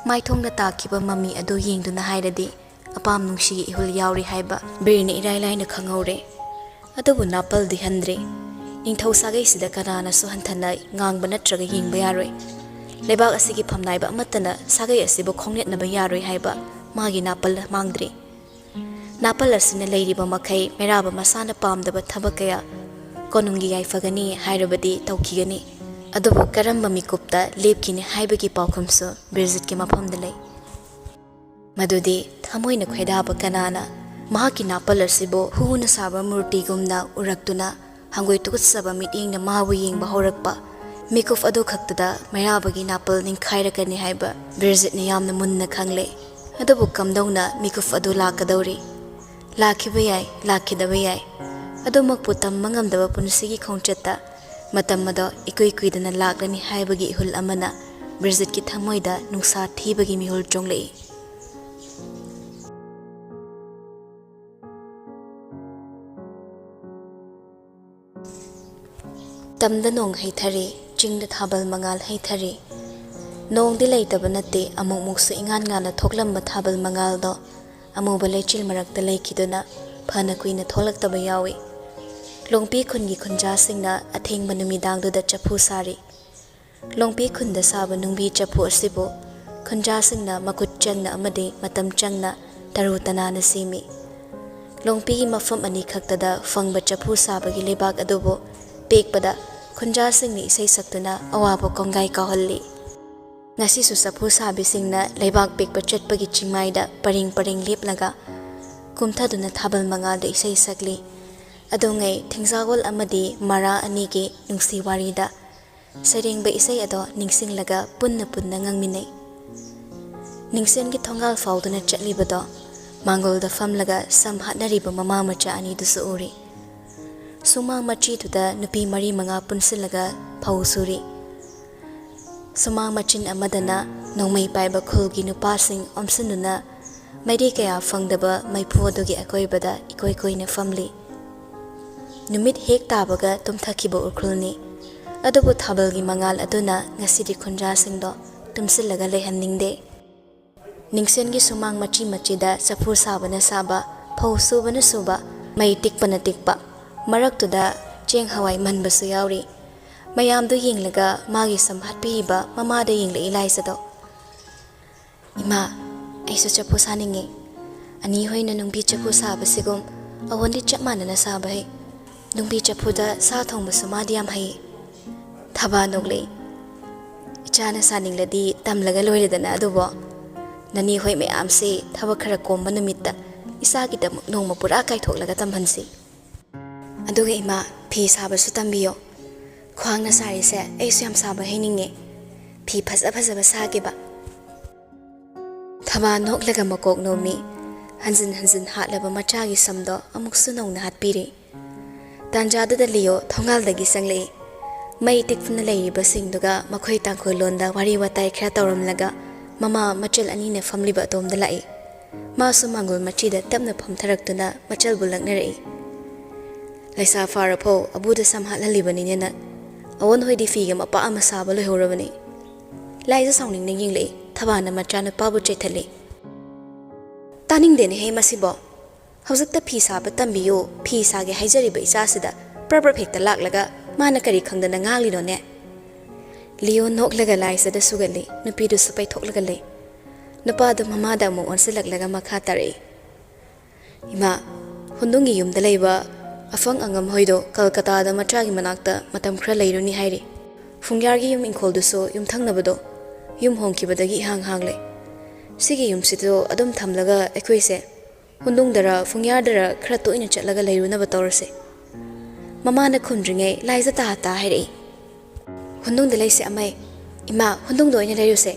ꯃꯥꯏꯊꯣꯡꯗ ꯇꯥꯈꯤꯕ ꯃꯃꯤ ꯑꯗꯨ ꯌꯦꯡꯗꯨꯅ ꯍꯥꯏꯔꯗꯤ ꯑꯄꯥꯝ ꯅꯨꯡꯁꯤꯒꯤ ꯏꯍꯨꯜ ꯌꯥꯎꯔꯤ ꯍꯥꯏꯕ ꯕꯤꯔꯅ ꯏꯔꯥꯏ ꯂꯥꯏꯅ ꯈꯪꯍꯧꯔꯦ꯫ ꯑꯗꯨꯕꯨ ꯅꯥꯄꯜꯗꯤ ꯍꯟꯗ꯭ꯔꯦ꯫ ꯅꯤꯡꯊꯧ ꯁꯥꯒꯩꯁꯤꯗ ꯀꯅꯥꯅꯁꯨ ꯍꯟꯊꯅ ꯉꯥꯡꯕ ꯅꯠꯇ꯭ꯔꯒ ꯌꯦꯡꯕ ꯌꯥꯔꯣꯏ꯫ ꯂꯩꯕꯥꯛ ꯑꯁꯤꯒꯤ ꯐꯝꯅꯥꯏꯕ ꯑꯃꯠꯇꯅ ꯁꯥꯒꯩ ꯑꯁꯤꯕꯨ ꯈꯣꯡꯅꯦꯠꯅꯕ ꯌꯥꯔꯣꯏ ꯍꯥꯏꯕ ꯃꯥꯒꯤ ꯅꯥꯄꯜ ꯃꯥꯡꯗ꯭ꯔꯤ꯫ ꯅꯥꯄꯜ ꯑꯁꯤꯅ ꯂꯩꯔꯤꯕ ꯃꯈꯩ ꯃꯩꯔꯥꯕ ꯃꯁꯥꯅ ꯄꯥꯝꯗꯕ ꯊꯕꯛ ꯀꯌꯥ ꯀꯣꯅꯨꯡꯒꯤ ꯌꯥꯏꯐꯒꯅꯤ ꯍꯥꯏꯔꯕꯗꯤ ꯇꯧꯈꯤꯒꯅꯤ꯫ ꯑꯗꯨꯕꯨ ꯀꯔꯝꯕ ꯃꯤꯀꯨꯞꯇ ꯂꯦꯞꯈꯤꯅꯤ ꯍꯥꯏꯕꯒꯤ ꯄꯥꯎꯈꯨꯝꯁꯨ ꯕꯤꯔꯖꯤꯠꯀꯤ ꯃꯐꯝꯗ ꯂꯩ꯫ ꯃꯗꯨꯗꯤ ꯊꯃꯣꯏꯅ ꯈꯣꯏꯗꯥꯕ ꯀꯅꯥꯅ ꯃꯍꯥꯛꯀꯤ ꯅꯥꯄꯜ ꯑꯁꯤꯕꯨ ꯍꯨꯅ ꯁꯥꯕ ꯃꯨꯔꯇꯤꯒꯨꯝꯅ ꯎꯔꯛꯇꯨꯅ ꯍꯪꯒꯣꯏ ꯇꯨꯀꯠꯆꯕ ꯃꯤꯠꯌꯦꯡꯅ ꯃꯥꯕꯨ ꯌꯦꯡꯕ ꯍꯧꯔꯛꯄ ꯃꯤꯀꯨꯞ ꯑꯗꯨ ꯈꯛꯇꯗ ꯃꯩꯔꯥꯕꯒꯤ ꯅꯥꯄꯜ ꯅꯤꯡꯈꯥꯏꯔꯛꯀꯅꯤ ꯍꯥꯏꯕ ꯕꯤꯔꯖꯤꯠꯅ ꯌꯥꯝꯅ ꯃꯨꯟꯅ ꯈꯪꯂꯦ꯫ ꯑꯗꯨꯕꯨ ꯀꯝꯗꯧꯅ ꯃꯤꯀꯨꯞ ꯑꯗꯨ ꯂꯥꯛꯀꯗꯧꯔꯤ? ꯂꯥꯛꯈꯤꯕ ꯌꯥꯏ, ꯂꯥꯛꯈꯤꯗꯕ ꯌꯥꯏ꯫ ꯑꯗꯨꯃꯛꯄꯨ ꯇꯝꯕ ꯉꯝꯗꯕ ꯄꯨꯟꯁꯤꯒꯤ ꯈꯣꯡꯆꯠꯇ ꯃꯇꯝ ꯑꯗꯣ ꯏꯀꯨꯏ ꯀꯨꯏꯗꯅ ꯂꯥꯛꯂꯅꯤ ꯍꯥꯏꯕꯒꯤ ꯏꯍꯨꯜ ꯑꯃꯅ ꯕꯤꯔꯖꯤꯠꯀꯤ ꯊꯃꯣꯏꯗ ꯅꯨꯡꯁꯥ ꯊꯤꯕꯒꯤ ꯃꯤꯍꯨꯜ ꯆꯣꯡꯂꯛꯏ꯫ ꯇꯝꯗ ꯅꯣꯡ ꯍꯩꯊꯔꯤ, ꯆꯤꯡꯗ ꯊꯥꯕꯜ ꯃꯉꯥꯜ ꯍꯩꯊꯔꯤ꯫ ꯅꯣꯡꯗꯤ ꯂꯩꯇꯕ ꯅꯠꯇꯦ, ꯑꯃꯨꯛꯃꯨꯛꯁꯨ ꯏꯉꯥꯟ ꯉꯥꯟꯅ ꯊꯣꯛꯂꯝꯕ ꯊꯥꯕꯜ ꯃꯉꯥꯜꯗꯣ ꯑꯃꯨꯕ ꯂꯩꯆꯤꯜ ꯃꯔꯛꯇ ꯂꯩꯈꯤꯗꯨꯅ ꯐꯅ ꯀꯨꯏꯅ ꯊꯣꯛꯂꯛꯇꯕ ꯌꯥꯎꯏ꯫ ꯂꯣꯡꯄꯤ ꯈꯨꯟꯒꯤ ꯈꯨꯟꯖꯥꯁꯤꯡꯅ ꯑꯊꯦꯡꯕ ꯅꯨꯃꯤꯗꯥꯡꯗꯨꯗ ꯆꯐꯨ ꯁꯥꯔꯤ꯫ ꯂꯣꯡꯄꯤ ꯈꯨꯟꯗ ꯁꯥꯕ ꯅꯨꯡꯕꯤ ꯆꯐꯨ ꯑꯁꯤꯕꯨ ꯈꯨꯟꯖꯥꯁꯤꯡꯅ ꯃꯈꯨꯠ ꯆꯪꯅ ꯑꯃꯗꯤ ꯃꯇꯝ ꯆꯪꯅ ꯇꯔꯨ ꯇꯅꯥꯟꯅ ꯁꯦꯝꯃꯤ꯫ ꯂꯣꯡꯄꯤꯒꯤ ꯃꯐꯝ ꯑꯅꯤ ꯈꯛꯇꯗ ꯐꯪꯕ ꯆꯐꯨ ꯁꯥꯕꯒꯤ ꯂꯩꯕꯥꯛ ꯑꯗꯨꯕꯨ ꯄꯦꯛꯄꯗ ꯈꯨꯟꯖꯥꯁꯤꯡꯅ ꯏꯁꯩ ꯁꯛꯇꯨꯅ ꯑꯋꯥꯕ ꯀꯣꯡꯒꯥꯏ ꯀꯥꯎꯍꯜꯂꯤ꯫ ꯉꯁꯤꯁꯨ ꯆꯐꯨ ꯁꯥꯕꯤꯁꯤꯡꯅ ꯂꯩꯕꯥꯛ ꯄꯦꯛꯄ ꯆꯠꯄꯒꯤ ꯆꯤꯡꯃꯥꯏꯗ ꯄꯔꯦꯡ ꯄꯔꯦꯡ ꯂꯦꯞꯂꯒ ꯀꯨꯝꯊꯗꯨꯅ ꯊꯥꯕꯜ ꯃꯉꯥꯜꯗ ꯏꯁꯩ ꯁꯛꯂꯤ꯫ ꯑꯗꯨꯉꯩ ꯊꯤꯡꯖꯥꯒꯣꯜ ꯑꯃꯗꯤ ꯃꯔꯥ ꯑꯅꯤꯒꯤ ꯅꯨꯡꯁꯤ ꯋꯥꯔꯤꯗ ꯁꯩꯔꯦꯡꯕ ꯏꯁꯩ ꯑꯗꯣ ꯅꯤꯡꯁꯤꯡꯂꯒ ꯄꯨꯟꯅ ꯄꯨꯟꯅ ꯉꯪꯃꯤꯟꯅꯩ꯫ ꯅꯤꯡꯁꯦꯟꯒꯤ ꯊꯣꯡꯒꯥꯜ ꯐꯥꯎꯗꯨꯅ ꯆꯠꯂꯤꯕꯗꯣ ꯃꯥꯡꯒꯣꯜꯗ ꯐꯝꯂꯒ ꯁꯝ ꯍꯥꯠꯅꯔꯤꯕ ꯃꯃꯥ ꯃꯆꯥ ꯑꯅꯤꯗꯨꯁꯨ ꯎꯔꯤ꯫ ꯁꯨꯃꯥꯡ ꯃꯆꯤꯗꯨꯗ ꯅꯨꯄꯤ ꯃꯔꯤ ꯃꯉꯥ ꯄꯨꯟꯁꯤꯜꯂꯒ ꯐꯧ ꯁꯨꯔꯤ꯫ ꯁꯨꯃꯥꯡ ꯃꯆꯤꯟ ꯑꯃꯗꯅ ꯅꯣꯡꯃꯩ ꯄꯥꯏꯕ ꯈꯨꯜꯒꯤ ꯅꯨꯄꯥꯁꯤꯡ ꯑꯣꯝꯁꯤꯟꯗꯨꯅ ꯃꯩꯔꯤ ꯀꯌꯥ ꯐꯪꯗꯕ ꯃꯩꯐꯨ ꯑꯗꯨꯒꯤ ꯑꯀꯣꯏꯕꯗ ꯏꯀꯣꯏ ꯀꯣꯏꯅ ꯐꯝꯂꯤ꯫ ꯅꯨꯃꯤꯠ ꯍꯦꯛ ꯇꯥꯕꯒ ꯇꯨꯝꯊꯈꯤꯕ ꯎꯈ꯭ꯔꯨꯜꯅꯤ꯫ ꯑꯗꯨꯕꯨ ꯊꯥꯕꯜꯒꯤ ꯃꯉꯥꯜ ꯑꯗꯨꯅ ꯉꯁꯤꯗꯤ ꯈꯨꯟꯖꯥꯁꯤꯡꯗꯣ ꯇꯨꯝꯁꯤꯜꯂꯒ ꯂꯩꯍꯟꯅꯤꯡꯗꯦ꯫ ꯅꯤꯡꯁꯦꯟꯒꯤ ꯁꯨꯃꯥꯡ ꯃꯆꯤ ꯃꯆꯤꯗ ꯆꯐꯨ ꯁꯥꯕꯅ ꯁꯥꯕ, ꯐꯧ ꯁꯨꯕꯅ ꯁꯨꯕ, ꯃꯩ ꯇꯤꯛꯄꯅ ꯇꯤꯛꯄ, ꯃꯔꯛꯇꯨꯗ ꯆꯦꯡ ꯍꯋꯥꯏ ꯃꯟꯕꯁꯨ ꯌꯥꯎꯔꯤ꯫ ꯃꯌꯥꯝꯗꯨ ꯌꯦꯡꯂꯒ ꯃꯥꯒꯤ ꯁꯝ ꯍꯥꯠꯄꯤꯔꯤꯕ ꯃꯃꯥꯗ ꯌꯦꯡꯂꯛꯏ ꯂꯥꯏꯖꯗꯣ꯫ "ꯏꯃꯥ, ꯑꯩꯁꯨ ꯆꯐꯨ ꯁꯥꯅꯤꯡꯉꯤ꯫ ꯑꯅꯤ ꯍꯣꯏꯅ ꯅꯨꯡꯕꯤ ꯆꯐꯨ ꯁꯥꯕꯁꯤꯒꯨꯝ ꯑꯋꯣꯟꯗꯤ ꯆꯞ ꯃꯥꯟꯅꯅ ꯁꯥꯕ ꯍꯩ꯫ ꯅꯨꯡꯕꯤ ꯆꯐꯨꯗ ꯁꯥ ꯊꯣꯡꯕꯁꯨ ꯃꯥꯗꯤ ꯌꯥꯝ ꯍꯩ꯫" ꯊꯕꯥ ꯅꯣꯛꯂꯛꯏ꯫ "ꯏꯆꯥꯅ ꯁꯥꯅꯤꯡꯂꯗꯤ ꯇꯝꯂꯒ ꯂꯣꯏꯔꯦꯗꯅ ꯑꯗꯨꯕꯣ꯫ ꯅꯅꯦ ꯍꯣꯏ ꯃꯌꯥꯝꯁꯤ ꯊꯕꯛ ꯈꯔ ꯀꯣꯝꯕ ꯅꯨꯃꯤꯠꯇ ꯏꯆꯥꯒꯤꯗꯃꯛ ꯅꯣꯡꯃ ꯄꯨꯔꯥ ꯀꯥꯏꯊꯣꯛꯂꯒ ꯇꯝꯍꯟꯁꯤ꯫ ꯑꯗꯨꯒ ꯏꯃꯥ, ꯐꯤ ꯁꯥꯕꯁꯨ ꯇꯝꯕꯤꯌꯣ꯫ "ꯈ꯭ꯋꯥꯡꯅ ꯁꯥꯔꯤꯁꯦ ꯑꯩꯁꯨ ꯌꯥꯝ ꯁꯥꯕ ꯍꯩꯅꯤꯡꯉꯦ꯫ ꯐꯤ ꯐꯖ ꯐꯖꯕ ꯁꯥꯒꯦꯕ꯫" ꯊꯕꯥ ꯅꯣꯛꯂꯒ ꯃꯀꯣꯛ ꯅꯣꯝꯃꯤ꯫ ꯍꯟꯖꯤꯟ ꯍꯟꯖꯤꯟ ꯍꯥꯠꯂꯕ ꯃꯆꯥꯒꯤ ꯁꯝꯗꯣ ꯑꯃꯨꯛꯁꯨ ꯅꯧꯅ ꯍꯥꯠꯄꯤꯔꯤ꯫ ꯇꯥꯟꯖꯥꯗꯨꯗ ꯂꯤꯌꯣ ꯊꯣꯡꯒꯥꯜꯗꯒꯤ ꯆꯪꯂꯛꯏ꯫ ꯃꯩ ꯇꯤꯛꯇꯨꯅ ꯂꯩꯔꯤꯕꯁꯤꯡꯗꯨꯒ ꯃꯈꯣꯏ ꯇꯥꯡꯈꯨꯜ ꯂꯣꯟꯗ ꯋꯥꯔꯤ ꯋꯥꯇꯥꯏ ꯈꯔ ꯇꯧꯔꯝꯂꯒ ꯃꯃꯥ ꯃꯆꯜ ꯑꯅꯤꯅ ꯐꯝꯂꯤꯕ ꯑꯗꯣꯝꯗ ꯂꯥꯛꯏ꯫ ꯃꯥꯁꯨ ꯃꯥꯡꯒꯣꯜ ꯃꯆꯤꯗ ꯇꯞꯅ ꯐꯝꯊꯔꯛꯇꯨꯅ ꯃꯆꯜꯕꯨ ꯂꯛꯅꯔꯛꯏ꯫ "ꯂꯩꯁꯥ ꯐꯥꯔꯐꯧ ꯑꯕꯨꯗ ꯁꯝ ꯍꯥꯠꯍꯜꯂꯤꯕꯅꯤꯅꯦ ꯅꯪ꯫ ꯑꯋꯣꯟ ꯍꯣꯏꯗꯤ ꯐꯤꯒ ꯃꯄꯥ ꯑꯃ ꯁꯥꯕ ꯂꯣꯏꯍꯧꯔꯕꯅꯤ꯫" ꯂꯥꯏꯖ ꯁꯥꯎꯅꯤꯡꯅ ꯌꯦꯡꯂꯛꯏ꯫ ꯊꯕꯥꯅ ꯃꯆꯥꯅꯨꯄꯥꯕꯨ ꯆꯩꯊꯠꯂꯤ꯫ "ꯇꯥꯅꯤꯡꯗꯦꯅꯦꯍꯦ ꯃꯁꯤꯕꯣ꯫ ꯍꯧꯖꯤꯛꯇ ꯐꯤ ꯁꯥꯕ ꯇꯝꯕꯤꯌꯨ, ꯐꯤ ꯁꯥꯒꯦ ꯍꯥꯏꯖꯔꯤꯕ ꯏꯆꯥꯁꯤꯗ ꯄ꯭ꯔꯞ ꯄ꯭ꯔꯞ ꯍꯦꯛꯇ ꯂꯥꯛꯂꯒ ꯃꯥꯅ ꯀꯔꯤ ꯈꯪꯗꯅ ꯉꯥꯡꯂꯤꯅꯣꯅꯦ?" ꯂꯤꯌꯣ ꯅꯣꯛꯂꯒ ꯂꯥꯏꯖꯗ ꯁꯨꯒꯠꯂꯤ꯫ ꯅꯨꯄꯤꯗꯨꯁꯨ ꯄꯩꯊꯣꯛꯂꯒ ꯂꯩ꯫ ꯅꯨꯄꯥꯗꯨ ꯃꯃꯥꯗ ꯑꯃꯨꯛ ꯑꯣꯟꯁꯤꯜꯂꯛꯂꯒ ꯃꯈꯥ ꯇꯥꯔꯛꯏ꯫ "ꯏꯃꯥ, ꯍꯨꯟꯗꯨꯡꯒꯤ ꯌꯨꯝꯗ ꯂꯩꯕ ꯑꯐꯪ ꯑꯉꯝ ꯍꯣꯏꯗꯣ ꯀꯜꯀꯇꯥꯗ ꯃꯆꯥꯒꯤ ꯃꯅꯥꯛꯇ ꯃꯇꯝ ꯈꯔ ꯂꯩꯔꯨꯅꯤ ꯍꯥꯏꯔꯤ꯫ ꯐꯨꯡꯌꯥꯔꯒꯤ ꯌꯨꯝ ꯏꯪꯈꯣꯜꯗꯨꯁꯨ ꯌꯨꯝꯊꯪꯅꯕꯗꯣ ꯌꯨꯝ ꯍꯣꯡꯈꯤꯕꯗꯒꯤ ꯏꯍꯥꯡ ꯍꯥꯡꯂꯦ꯫ ꯁꯤꯒꯤ ꯌꯨꯝꯁꯤꯗꯣ ꯑꯗꯨꯝ ꯊꯝꯂꯒ ꯑꯩꯈꯣꯏꯁꯦ ꯍꯨꯟꯗꯨꯡꯗꯔ ꯐꯨꯡꯌꯥꯔꯗꯔ ꯈꯔ ꯇꯣꯏꯅ ꯆꯠꯂꯒ ꯂꯩꯔꯨꯅꯕ ꯇꯧꯔꯁꯦ꯫" ꯃꯃꯥꯅ ꯈꯨꯝꯗ꯭ꯔꯤꯉꯩ ꯂꯥꯏꯖ ꯇꯥ ꯇꯥ ꯍꯥꯏꯔꯛꯏ꯫ "ꯍꯨꯟꯗꯨꯡꯗ ꯂꯩꯁꯦ ꯑꯃꯩ꯫ ꯏꯃꯥ, ꯍꯨꯟꯗꯨꯡꯗ ꯑꯣꯏꯅ ꯂꯩꯔꯨꯁꯦ꯫"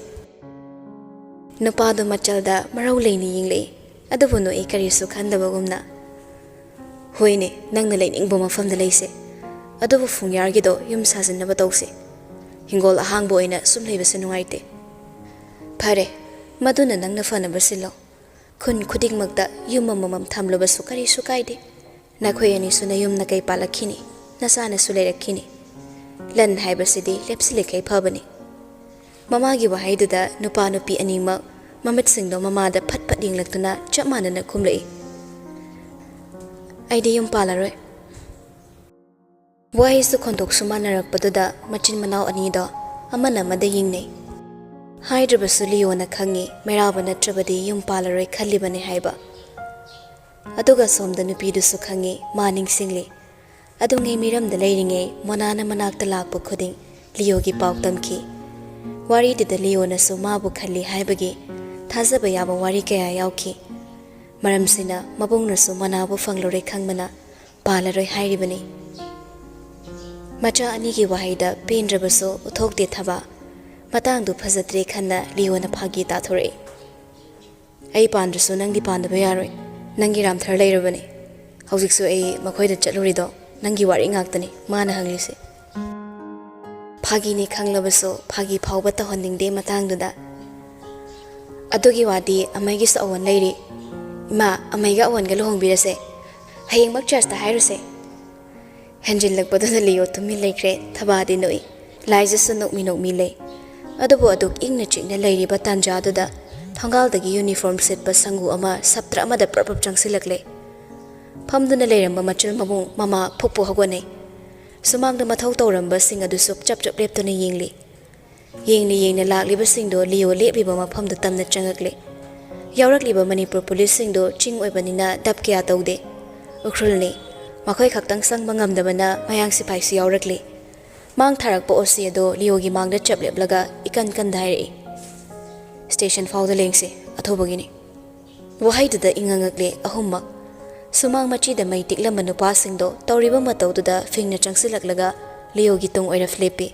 ꯅꯨꯄꯥꯗꯨ ꯃꯆꯜꯗ ꯃꯔꯧ ꯂꯩꯅ ꯌꯦꯡꯂꯛꯏ, ꯑꯗꯨꯕꯨ ꯅꯣꯛꯏ ꯀꯔꯤꯁꯨ ꯈꯟꯗꯕꯒꯨꯝꯅ꯫ "ꯍꯣꯏꯅꯦ, ꯅꯪꯅ ꯂꯩꯅꯤꯡꯕ ꯃꯐꯝꯗ ꯂꯩꯁꯦ꯫ ꯑꯗꯨꯕꯨ ꯐꯨꯡꯌꯥꯔꯒꯤꯗꯣ ꯌꯨꯝ ꯁꯥꯖꯤꯟꯅꯕ ꯇꯧꯁꯦ꯫ ꯍꯤꯡꯒꯣꯜ ꯑꯍꯥꯡꯕ ꯑꯣꯏꯅ ꯁꯨꯝ ꯂꯩꯕꯁꯦ ꯅꯨꯡꯉꯥꯏꯇꯦ꯫" "ꯐꯔꯦ, ꯃꯗꯨꯅ ꯅꯪꯅ ꯐꯅꯕ ꯁꯤꯜꯂꯣ꯫ ꯈꯨꯟ ꯈꯨꯗꯤꯡꯃꯛꯇ ꯌꯨꯝ ꯑꯃꯃꯝ ꯊꯝꯂꯕꯁꯨ ꯀꯔꯤꯁꯨ ꯀꯥꯏꯗꯦ꯫ ꯅꯈꯣꯏ ꯑꯅꯤꯁꯨ ꯅꯌꯨꯝ ꯅꯀꯩ ꯄꯥꯜꯂꯛꯈꯤꯅꯤ, ꯅꯆꯥꯅꯁꯨ ꯂꯩꯔꯛꯈꯤꯅꯤ꯫ ꯂꯟ ꯍꯥꯏꯕꯁꯤꯗꯤ ꯂꯦꯞꯁꯤꯜꯂꯤꯈꯩ ꯐꯕꯅꯤ꯫" ꯃꯃꯥꯒꯤ ꯋꯥꯍꯩꯗꯨꯗ ꯅꯨꯄꯥ ꯅꯨꯄꯤ ꯑꯅꯤꯃꯛ ꯃꯃꯤꯠꯁꯤꯡꯗꯣ ꯃꯃꯥꯗ ꯐꯠ ꯐꯠ ꯌꯦꯡꯂꯛꯇꯨꯅ ꯆꯞ ꯃꯥꯟꯅꯅ ꯈꯨꯝꯂꯛꯏ꯫ "ꯑꯩꯗꯤ ꯌꯨꯝ ꯄꯥꯜꯂꯔꯣꯏ꯫" ꯋꯥꯍꯩꯁꯨ ꯈꯣꯟꯊꯣꯛꯁꯨ ꯃꯥꯟꯅꯔꯛꯄꯗꯨꯗ ꯃꯆꯤꯟ ꯃꯅꯥꯎ ꯑꯅꯤꯗꯣ ꯑꯃꯅ ꯑꯃꯗ ꯌꯦꯡꯅꯩ꯫ ꯍꯥꯏꯗ꯭ꯔꯕꯁꯨ ꯂꯤꯌꯣꯅ ꯈꯪꯉꯤ, ꯃꯩꯔꯥꯕ ꯅꯠꯇ꯭ꯔꯕꯗꯤ ꯌꯨꯝ ꯄꯥꯜꯂꯔꯣꯏ ꯈꯜꯂꯤꯕꯅꯤ ꯍꯥꯏꯕ꯫ ꯑꯗꯨꯒ ꯁꯣꯝꯗ ꯅꯨꯄꯤꯗꯨꯁꯨ ꯈꯪꯉꯤ, ꯃꯥ ꯅꯤꯡꯁꯤꯡꯂꯤ꯫ ꯑꯗꯨꯉꯩ ꯃꯤꯔꯝꯗ ꯂꯩꯔꯤꯉꯩ ꯃꯣꯅꯥꯅ ꯃꯅꯥꯛꯇ ꯂꯥꯛꯄ ꯈꯨꯗꯤꯡ ꯂꯤꯌꯣꯒꯤ ꯄꯥꯎ ꯇꯝꯈꯤ꯫ ꯋꯥꯔꯤꯗꯨꯗ ꯂꯤꯌꯣꯅꯁꯨ ꯃꯥꯕꯨ ꯈꯜꯂꯤ ꯍꯥꯏꯕꯒꯤ ꯊꯥꯖꯕ ꯌꯥꯕ ꯋꯥꯔꯤ ꯀꯌꯥ ꯌꯥꯎꯈꯤ꯫ ꯃꯔꯝꯁꯤꯅ ꯃꯕꯨꯡꯅꯁꯨ ꯃꯣꯅꯥꯕꯨ ꯐꯪꯂꯔꯣꯏ ꯈꯪꯕꯅ ꯄꯥꯜꯂꯔꯣꯏ ꯍꯥꯏꯔꯤꯕꯅꯤ꯫ ꯃꯆꯥ ꯑꯅꯤꯒꯤ ꯋꯥꯍꯩꯗ ꯄꯦꯟꯗ꯭ꯔꯕꯁꯨ ꯎꯠꯊꯣꯛꯇꯦ ꯊꯕꯥ꯫ ꯃꯇꯥꯡꯗꯨ ꯐꯖꯗ꯭ꯔꯦ ꯈꯟꯅ ꯂꯤꯌꯣꯅ ꯐꯥꯒꯤ ꯇꯥꯊꯣꯔꯛꯏ꯫ "ꯑꯩ ꯄꯥꯟꯗ꯭ꯔꯁꯨ ꯅꯪꯗꯤ ꯄꯥꯟꯗꯕ ꯌꯥꯔꯣꯏ꯫ ꯅꯪꯒꯤ ꯔꯥꯝꯊꯔ ꯂꯩꯔꯕꯅꯤ꯫ ꯍꯧꯖꯤꯛꯁꯨ ꯑꯩ ꯃꯈꯣꯏꯗ ꯆꯠꯂꯨꯔꯤꯗꯣ ꯅꯪꯒꯤ ꯋꯥꯔꯤ ꯉꯥꯛꯇꯅꯤ ꯃꯥꯅ ꯍꯪꯂꯤꯁꯦ꯫" ꯐꯥꯒꯤꯅꯤ ꯈꯪꯂꯕꯁꯨ ꯐꯥꯒꯤ ꯐꯥꯎꯕ ꯇꯧꯍꯟꯅꯤꯡꯗꯦ ꯃꯇꯥꯡꯗꯨꯗ꯫ "ꯑꯗꯨꯒꯤ ꯋꯥꯗꯤ ꯑꯃꯩꯒꯤꯁꯨ ꯑꯋꯣꯟ ꯂꯩꯔꯤ꯫ ꯏꯃꯥ, ꯑꯃꯩꯒ ꯑꯋꯣꯟꯒ ꯂꯨꯍꯣꯡꯕꯤꯔꯁꯦ꯫ ꯍꯌꯦꯡꯃꯛ ꯆꯔꯆꯇ ꯍꯥꯏꯔꯨꯁꯦ꯫" ꯍꯦꯟꯖꯤꯜꯂꯛꯄꯗꯨꯗ ꯂꯤꯌꯣ ꯇꯨꯃꯤꯟ ꯂꯩꯈ꯭ꯔꯦ꯫ ꯊꯕꯥꯗꯤ ꯅꯣꯛꯏ꯫ ꯂꯥꯏꯖꯁꯨ ꯅꯣꯛꯃꯤ ꯅꯣꯛꯃꯤ ꯂꯩ꯫ ꯑꯗꯨꯕꯨ ꯑꯗꯨꯛ ꯏꯪꯅ ꯆꯤꯛꯅ ꯂꯩꯔꯤꯕ ꯇꯥꯟꯖꯥꯗꯨꯗ ꯊꯣꯡꯒꯥꯜꯗꯒꯤ ꯌꯨꯅꯤꯐꯣꯔꯝ ꯁꯦꯠꯄ ꯁꯪꯒꯨ ꯑꯃ ꯁꯞꯇ꯭ꯔ ꯑꯃꯗ ꯄ꯭ꯔꯞ ꯄ꯭ꯔꯞ ꯆꯪꯁꯤꯜꯂꯛꯂꯦ꯫ ꯐꯝꯗꯨꯅ ꯂꯩꯔꯝꯕ ꯃꯆꯜ ꯃꯕꯨꯡ ꯃꯃꯥ ꯐꯨꯛ ꯐꯨꯛ ꯍꯧꯒꯠꯅꯩ꯫ ꯁꯨꯃꯥꯡꯗ ꯃꯊꯧ ꯇꯧꯔꯝꯕꯁꯤꯡ ꯑꯗꯨꯁꯨ ꯆꯞ ꯆꯞ ꯂꯦꯞꯇꯨꯅ ꯌꯦꯡꯂꯤ꯫ ꯌꯦꯡꯅ ꯌꯦꯡꯅ ꯂꯥꯛꯂꯤꯕꯁꯤꯡꯗꯣ ꯂꯤꯌꯣ ꯂꯦꯞꯂꯤꯕ ꯃꯐꯝꯗꯨ ꯇꯝꯅ ꯆꯪꯉꯛꯂꯦ꯫ ꯌꯥꯎꯔꯛꯂꯤꯕ ꯃꯅꯤꯄꯨꯔ ꯄꯨꯂꯤꯁꯁꯤꯡꯗꯣ ꯆꯤꯡ ꯑꯣꯏꯕꯅꯤꯅ ꯗꯞ ꯀꯌꯥ ꯇꯧꯗꯦ꯫ ꯎꯈ꯭ꯔꯨꯜꯅꯤ꯫ ꯃꯈꯣꯏ ꯈꯛꯇꯪ ꯆꯪꯕ ꯉꯝꯗꯕꯅ ꯃꯌꯥꯡ ꯁꯤꯐꯥꯏꯁꯨ ꯌꯥꯎꯔꯛꯂꯤ꯫ ꯃꯥꯡ ꯊꯥꯔꯛꯄ ꯑꯣꯁꯤ ꯑꯗꯣ ꯂꯤꯌꯣꯒꯤ ꯃꯥꯡꯗ ꯆꯞ ꯂꯦꯞꯂꯒ ꯏꯀꯟ ꯀꯟꯗ ꯍꯥꯏꯔꯛꯏ, "ꯁ꯭ꯇꯦꯁꯟ ꯐꯥꯎꯗ ꯂꯦꯡꯁꯤ, ꯑꯊꯨꯕꯒꯤꯅꯤ꯫" ꯋꯥꯍꯩꯗꯨꯗ ꯏꯉꯉꯛꯂꯦ ꯑꯍꯨꯝꯃꯛ꯫ ꯁꯨꯃꯥꯡ ꯃꯆꯤꯗ ꯃꯩ ꯇꯤꯛꯂꯝꯕ ꯅꯨꯄꯥꯁꯤꯡꯗꯣ ꯇꯧꯔꯤꯕ ꯃꯇꯧꯗꯨꯗ ꯐꯤꯡꯅ ꯆꯪꯁꯤꯜꯂꯛꯂꯒ ꯂꯤꯌꯣꯒꯤ ꯇꯨꯡ ꯑꯣꯏꯔꯞ ꯂꯦꯞꯄꯤ꯫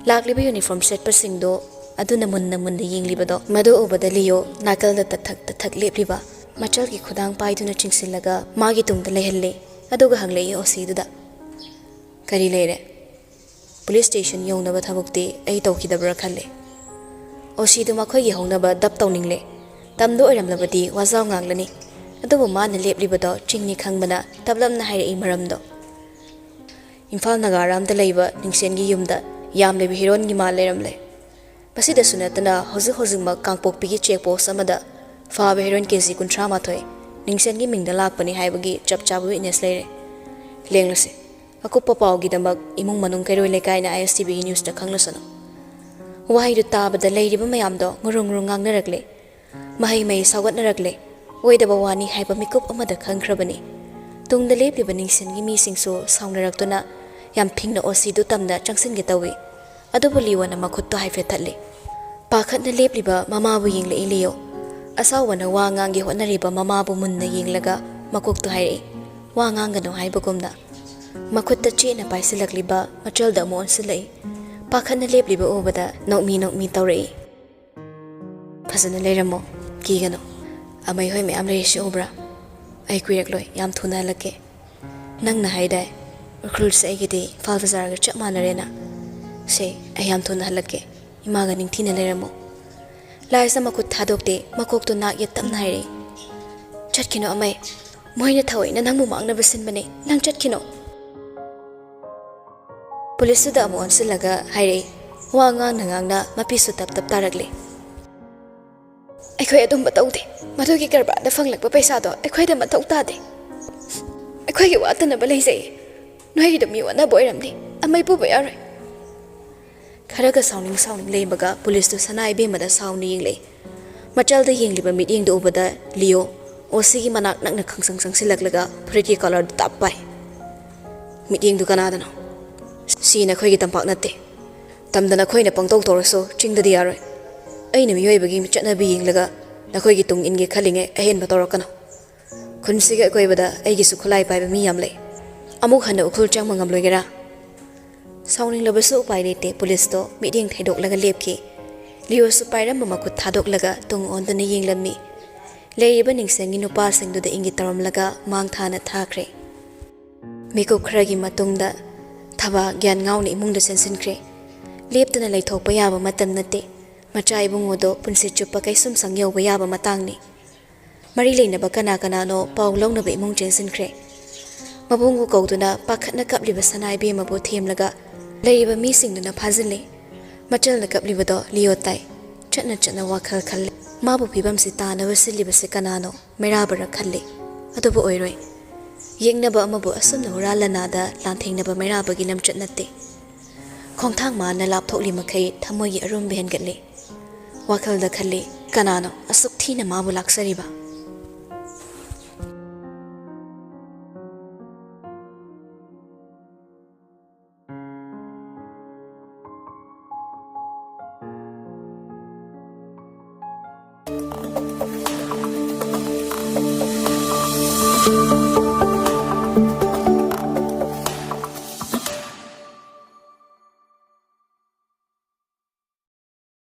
ꯂꯥꯛꯂꯤꯕ ꯌꯨꯅꯤꯐꯣꯔꯝ ꯁꯦꯠꯄꯁꯤꯡꯗꯣ ꯑꯗꯨꯅ ꯃꯨꯟꯅ ꯃꯨꯟꯅ ꯌꯦꯡꯂꯤꯕꯗꯣ ꯃꯗꯨ ꯎꯕꯗ ꯂꯤꯌꯣ ꯅꯥꯀꯜꯗ ꯇꯠꯊꯛ ꯇꯠꯊꯛ ꯂꯦꯞꯂꯤꯕ ꯃꯆꯜꯒꯤ ꯈꯨꯗꯥꯡ ꯄꯥꯏꯗꯨꯅ ꯆꯤꯡꯁꯤꯜꯂꯒ ꯃꯥꯒꯤ ꯇꯨꯡꯗ ꯂꯩꯍꯜꯂꯦ꯫ ꯑꯗꯨꯒ ꯍꯪꯂꯛꯏ ꯑꯣꯁꯤꯗꯨꯗ, "ꯀꯔꯤ ꯂꯩꯔꯦ? ꯄꯨꯂꯤꯁ ꯁ꯭ꯇꯦꯁꯟ ꯌꯧꯅꯕ ꯊꯕꯛꯇꯤ ꯑꯩ ꯇꯧꯈꯤꯗꯕ꯭ꯔꯥ ꯈꯜꯂꯦ꯫" ꯑꯣꯁꯤꯗꯨ ꯃꯈꯣꯏꯒꯤ ꯍꯧꯅꯕ ꯗꯞ ꯇꯧꯅꯤꯡꯂꯦ꯫ ꯇꯝꯗ ꯑꯣꯏꯔꯝꯂꯕꯗꯤ ꯋꯥꯖꯥꯎ ꯉꯥꯡꯂꯅꯤ꯫ ꯑꯗꯨꯕꯨ ꯃꯥꯅ ꯂꯦꯞꯂꯤꯕꯗꯣ ꯆꯤꯡꯅꯤ ꯈꯪꯕꯅ ꯇꯞꯂꯞꯅ ꯍꯥꯏꯔꯛꯏ ꯃꯔꯝꯗꯣ꯫ "ꯏꯝꯐꯥꯜ ꯅꯥꯒꯥꯔꯥꯝꯗ ꯂꯩꯕ ꯅꯤꯡꯁꯦꯟꯒꯤ ꯌꯨꯝꯗ ꯌꯥꯝꯂꯤꯕ ꯍꯤꯔꯣꯟꯒꯤ ꯃꯥꯜ ꯂꯩꯔꯝꯂꯦ꯫ ꯃꯁꯤꯗꯁꯨ ꯅꯠꯇꯅ ꯍꯧꯖꯤꯛ ꯍꯧꯖꯤꯛꯃꯛ ꯀꯥꯡꯄꯣꯛꯄꯤꯒꯤ ꯆꯦꯛ ꯄꯣꯁ ꯑꯃꯗ ꯐꯥꯕ ꯍꯦꯔꯣꯏꯟ ꯀꯦ ꯖꯤ ꯀꯨꯟꯊ꯭ꯔꯥ ꯃꯥꯊꯣꯏ ꯅꯤꯡꯁꯦꯟꯒꯤ ꯃꯤꯡꯗ ꯂꯥꯛꯄꯅꯤ ꯍꯥꯏꯕꯒꯤ ꯆꯞ ꯆꯥꯕ ꯋꯤꯠꯅꯦꯁ ꯂꯩꯔꯦ꯫ ꯂꯦꯡꯂꯁꯤ꯫ ꯑꯀꯨꯞꯄ ꯄꯥꯎꯒꯤꯗꯃꯛ ꯏꯃꯨꯡ ꯃꯅꯨꯡ ꯀꯩꯔꯣꯏ ꯂꯩꯀꯥꯏꯅ ꯑꯥꯏ ꯑꯦꯁ ꯇꯤ ꯚꯤꯒꯤ ꯅ꯭ꯌꯨꯁꯇ ꯈꯪꯂꯁꯅꯨ꯫" ꯋꯥꯍꯩꯗꯨ ꯇꯥꯕꯗ ꯂꯩꯔꯤꯕ ꯃꯌꯥꯝꯗꯣ ꯉꯨꯔꯨꯡ ꯉꯨꯔꯨꯡ ꯉꯥꯡꯅꯔꯛꯂꯦ꯫ ꯃꯍꯩ ꯃꯍꯩ ꯁꯥꯎꯒꯠꯅꯔꯛꯂꯦ꯫ ꯑꯣꯏꯗꯕ ꯋꯥꯅꯤ ꯍꯥꯏꯕ ꯃꯤꯀꯨꯞ ꯑꯃꯗ ꯈꯪꯈ꯭ꯔꯕꯅꯤ꯫ ꯇꯨꯡꯗ ꯂꯦꯞꯂꯤꯕ ꯅꯤꯡꯁꯤꯡꯒꯤ ꯃꯤꯁꯤꯡꯁꯨ ꯁꯥꯎꯅꯔꯛꯇꯨꯅ ꯌꯥꯝ ꯐꯤꯡꯅ ꯑꯣꯁꯤꯗꯨ ꯇꯝꯅ ꯆꯪꯁꯤꯟꯒꯦ ꯇꯧꯏ꯫ ꯑꯗꯨꯕꯨ ꯂꯤꯌꯣꯅ ꯃꯈꯨꯠꯇꯣ ꯍꯥꯏꯐꯦꯠ ꯊꯠꯂꯤ꯫ ꯄꯥꯈꯠꯅ ꯂꯦꯞꯂꯤꯕ ꯃꯃꯥꯕꯨ ꯌꯦꯡꯂꯛꯏ ꯂꯤꯌꯣ꯫ ꯑꯁꯥꯎꯕꯅ ꯋꯥ ꯉꯥꯡꯒꯦ ꯍꯣꯠꯅꯔꯤꯕ ꯃꯃꯥꯕꯨ ꯃꯨꯟꯅ ꯌꯦꯡꯂꯒ ꯃꯀꯣꯛꯇꯣ ꯍꯥꯏꯔꯛꯏ, "ꯋꯥ ꯉꯥꯡꯒꯅꯨ" ꯍꯥꯏꯕꯒꯨꯝꯅ꯫ ꯃꯈꯨꯠꯇ ꯆꯦꯠꯅ ꯄꯥꯏꯁꯤꯜꯂꯛꯂꯤꯕ ꯃꯆꯜꯗ ꯑꯃꯨꯛ ꯑꯣꯟꯁꯤꯜꯂꯛꯏ꯫ ꯄꯥꯈꯠꯅ ꯂꯦꯞꯂꯤꯕ ꯎꯕꯗ ꯅꯣꯛꯃꯤ ꯅꯣꯛꯃꯤ ꯇꯧꯔꯛꯏ꯫ "ꯐꯖꯅ ꯂꯩꯔꯝꯃꯣ, ꯀꯤꯒꯅꯨ꯫ ꯑꯃꯩ ꯍꯣꯏ ꯃꯌꯥꯝ ꯂꯩꯔꯤꯁꯤ ꯎꯕ꯭ꯔꯥ? ꯑꯩ ꯀꯨꯏꯔꯛꯂꯣꯏ, ꯌꯥꯝ ꯊꯨꯅ ꯍꯜꯂꯛꯀꯦ꯫ ꯅꯪꯅ ꯍꯥꯏꯗꯥꯏ, ꯎꯈ꯭ꯔꯨꯜꯁꯦ ꯑꯩꯒꯤꯗꯤ ꯏꯝꯐꯥꯜ ꯕꯖꯥꯔꯒ ꯆꯞ ꯃꯥꯟꯅꯔꯦꯅ? ꯁꯦ, ꯑꯩ ꯌꯥꯝ ꯊꯨꯅ ꯍꯜꯂꯛꯀꯦ꯫ ꯏꯃꯥꯒ ꯅꯤꯡꯊꯤꯅ ꯂꯩꯔꯝꯃꯣ"꯫ ꯂꯥꯏꯁ ꯃꯈꯨꯠ ꯊꯥꯗꯣꯛꯇꯦ, ꯃꯀꯣꯛꯇꯣ ꯅꯥꯛ ꯌꯦꯠ ꯇꯞꯅ ꯍꯥꯏꯔꯛꯏ꯫ "ꯆꯠꯈꯤꯅꯣ ꯑꯃꯩ, ꯃꯣꯏꯅ ꯊꯑꯣꯏꯅ ꯅꯪꯕꯨ ꯃꯥꯡꯅꯕ ꯁꯤꯟꯕꯅꯦ, ꯅꯪ ꯆꯠꯈꯤꯅꯣ"꯫ ꯄꯨꯂꯤꯁꯇꯨꯗ ꯑꯃꯨꯛ ꯑꯣꯟꯁꯤꯜꯂꯒ ꯍꯥꯏꯔꯛꯏ꯫ ꯋꯥ ꯉꯥꯡꯅ ꯉꯥꯡꯅ ꯃꯄꯤꯁꯨ ꯇꯞ ꯇꯞ ꯇꯥꯔꯛꯂꯦ꯫ "ꯑꯩꯈꯣꯏ ꯑꯗꯨꯝꯕ ꯇꯧꯗꯦ꯫ ꯃꯗꯨꯒꯤ ꯀꯔꯕꯥꯔꯗ ꯐꯪꯂꯛꯄ ꯄꯩꯁꯥꯗꯣ ꯑꯩꯈꯣꯏꯗ ꯃꯊꯧ ꯇꯥꯗꯦ꯫ ꯑꯩꯈꯣꯏꯒꯤ ꯋꯥꯠꯇꯅꯕ ꯂꯩꯖꯩ꯫ ꯅꯣꯏꯒꯤꯗꯣ ꯃꯤ ꯑꯣꯟꯅꯕ ꯑꯣꯏꯔꯝꯅꯤ꯫ ꯑꯃꯩ ꯄꯨꯕ ꯌꯥꯔꯣꯏ"꯫ ꯈꯔꯒ ꯁꯥꯎꯅꯤꯡ ꯁꯥꯎꯅꯤꯡ ꯂꯩꯕꯒ ꯄꯨꯂꯤꯁꯇꯨ ꯁꯅꯥ ꯏꯕꯦꯝꯃꯗ ꯁꯥꯎꯅ ꯌꯦꯡꯂꯛꯏ꯫ ꯃꯆꯜꯗ ꯌꯦꯡꯂꯤꯕ ꯃꯤꯠꯌꯦꯡꯗꯨ ꯎꯕꯗ ꯂꯤꯌꯣ, ꯑꯣꯁꯤꯒꯤ ꯃꯅꯥꯛ ꯅꯛꯅ ꯈꯪꯁꯪ ꯆꯪꯁꯤꯜꯂꯛꯂꯒ ꯐꯨꯔꯤꯠꯀꯤ ꯀꯣꯂꯔꯗꯨ ꯇꯞ ꯄꯥꯏ꯫ "ꯃꯤꯠꯌꯦꯡꯗꯨ ꯀꯅꯥꯗꯅꯣ? ꯁꯤ ꯅꯈꯣꯏꯒꯤ ꯇꯝꯄꯥꯛ ꯅꯠꯇꯦ꯫ ꯇꯝꯗ ꯅꯈꯣꯏꯅ ꯄꯪꯇꯧ ꯇꯧꯔꯁꯨ ꯆꯤꯡꯗꯗꯤ ꯌꯥꯔꯣꯏ꯫ ꯑꯩꯅ ꯃꯤꯑꯣꯏꯕꯒꯤ ꯆꯠꯅꯕꯤ ꯌꯦꯡꯂꯒ ꯅꯈꯣꯏꯒꯤ ꯇꯨꯡ ꯏꯟꯒꯦ ꯈꯜꯂꯤꯉꯩ ꯑꯍꯦꯟꯕ ꯇꯧꯔꯛꯀꯅꯨ꯫ ꯈꯨꯟꯁꯤꯒꯤ ꯑꯀꯣꯏꯕꯗ ꯑꯩꯒꯤꯁꯨ ꯈꯨꯠꯂꯥꯏ ꯄꯥꯏꯕ ꯃꯤ ꯌꯥꯝ ꯂꯩ꯫ ꯑꯃꯨꯛ ꯍꯟꯅ ꯎꯈ꯭ꯔꯨꯜ ꯆꯪꯕ ꯉꯝꯂꯣꯏꯒꯦꯔꯥ?" ꯁꯥꯎꯅꯤꯡꯂꯕꯁꯨ ꯎꯄꯥꯏ ꯂꯩꯇꯦ, ꯄꯨꯂꯤꯁꯇꯣ ꯃꯤꯠꯌꯦꯡ ꯊꯩꯗꯣꯛꯂꯒ ꯂꯦꯞꯈꯤ꯫ ꯂꯤꯌꯣꯁꯨ ꯄꯥꯏꯔꯝꯕ ꯃꯈꯨꯠ ꯊꯥꯗꯣꯛꯂꯒ ꯇꯨꯡ ꯑꯣꯟꯗꯨꯅ ꯌꯦꯡꯂꯝꯃꯤ꯫ ꯂꯩꯔꯤꯕ ꯅꯤꯡꯁꯦꯡꯒꯤ ꯅꯨꯄꯥꯁꯤꯡꯗꯨꯗ ꯏꯪꯒꯤꯠ ꯇꯧꯔꯝꯂꯒ ꯃꯥꯡ ꯊꯥꯅ ꯊꯥꯈ꯭ꯔꯦ꯫ ꯃꯤꯀꯨꯞ ꯈꯔꯒꯤ ꯃꯇꯨꯡꯗ ꯊꯕꯥ ꯒ꯭ꯌꯥꯟ ꯉꯥꯎꯅ ꯏꯃꯨꯡꯗ ꯆꯦꯟꯁꯤꯟꯈ꯭ꯔꯦ꯫ ꯂꯦꯞꯇꯅ ꯂꯩꯊꯣꯛꯄ ꯌꯥꯕ ꯃꯇꯝ ꯅꯠꯇꯦ꯫ ꯃꯆꯥ ꯏꯕꯨꯡꯉꯣꯗꯣ ꯄꯨꯟꯁꯤ ꯆꯨꯞꯄ ꯀꯩꯁꯨꯝꯁꯪ ꯌꯧꯕ ꯌꯥꯕ ꯃꯇꯥꯡꯅꯤ꯫ ꯃꯔꯤ ꯂꯩꯅꯕ ꯀꯅꯥ ꯀꯅꯥꯅꯣ ꯄꯥꯎ ꯂꯧꯅꯕ ꯏꯃꯨꯡ ꯆꯦꯟꯁꯤꯟꯈ꯭ꯔꯦ꯫ ꯃꯕꯨꯡꯕꯨ ꯀꯧꯗꯨꯅ ꯄꯥꯈꯠꯅ ꯀꯞꯂꯤꯕ ꯁꯅꯥ ꯏꯕꯦꯝꯃꯕꯨ ꯊꯦꯝꯂꯒ ꯂꯩꯔꯤꯕ ꯃꯤꯁꯤꯡꯗꯨꯅ ꯐꯥꯖꯤꯜꯂꯤ꯫ ꯃꯆꯜꯅ ꯀꯞꯂꯤꯕꯗꯣ ꯂꯤꯌꯣ ꯇꯥꯏ꯫ ꯆꯠꯅ ꯆꯠꯅ ꯋꯥꯈꯜ ꯈꯜꯂꯤ꯫ ꯃꯥꯕꯨ ꯐꯤꯕꯝꯁꯤ ꯇꯥꯅꯕ ꯁꯤꯜꯂꯤꯕꯁꯤ ꯀꯅꯥꯅꯣ? ꯃꯩꯔꯥꯕꯔ ꯈꯜꯂꯤ꯫ ꯑꯗꯨꯕꯨ ꯑꯣꯏꯔꯣꯏ꯫ ꯌꯦꯛꯅꯕ ꯑꯃꯕꯨ ꯑꯁꯨꯝꯅ ꯍꯨꯔꯥꯟ ꯂꯥꯟꯅꯥꯗ ꯂꯥꯟꯊꯦꯡꯅꯕ ꯃꯩꯔꯥꯕꯒꯤ ꯂꯝꯆꯠ ꯅꯠꯇꯦ꯫ ꯈꯣꯡꯊꯥꯡ ꯃꯥꯅ ꯂꯥꯞꯊꯣꯛꯂꯤ ꯃꯈꯩ ꯊꯃꯣꯏꯒꯤ ꯑꯔꯨꯝꯕ ꯍꯦꯟꯒꯠꯂꯤ꯫ ꯋꯥꯈꯜꯗ ꯈꯜꯂꯤ, "ꯀꯅꯥꯅꯣ ꯑꯁꯨꯛ ꯊꯤꯅ ꯃꯥꯕꯨ ꯂꯥꯛꯆꯔꯤꯕ?"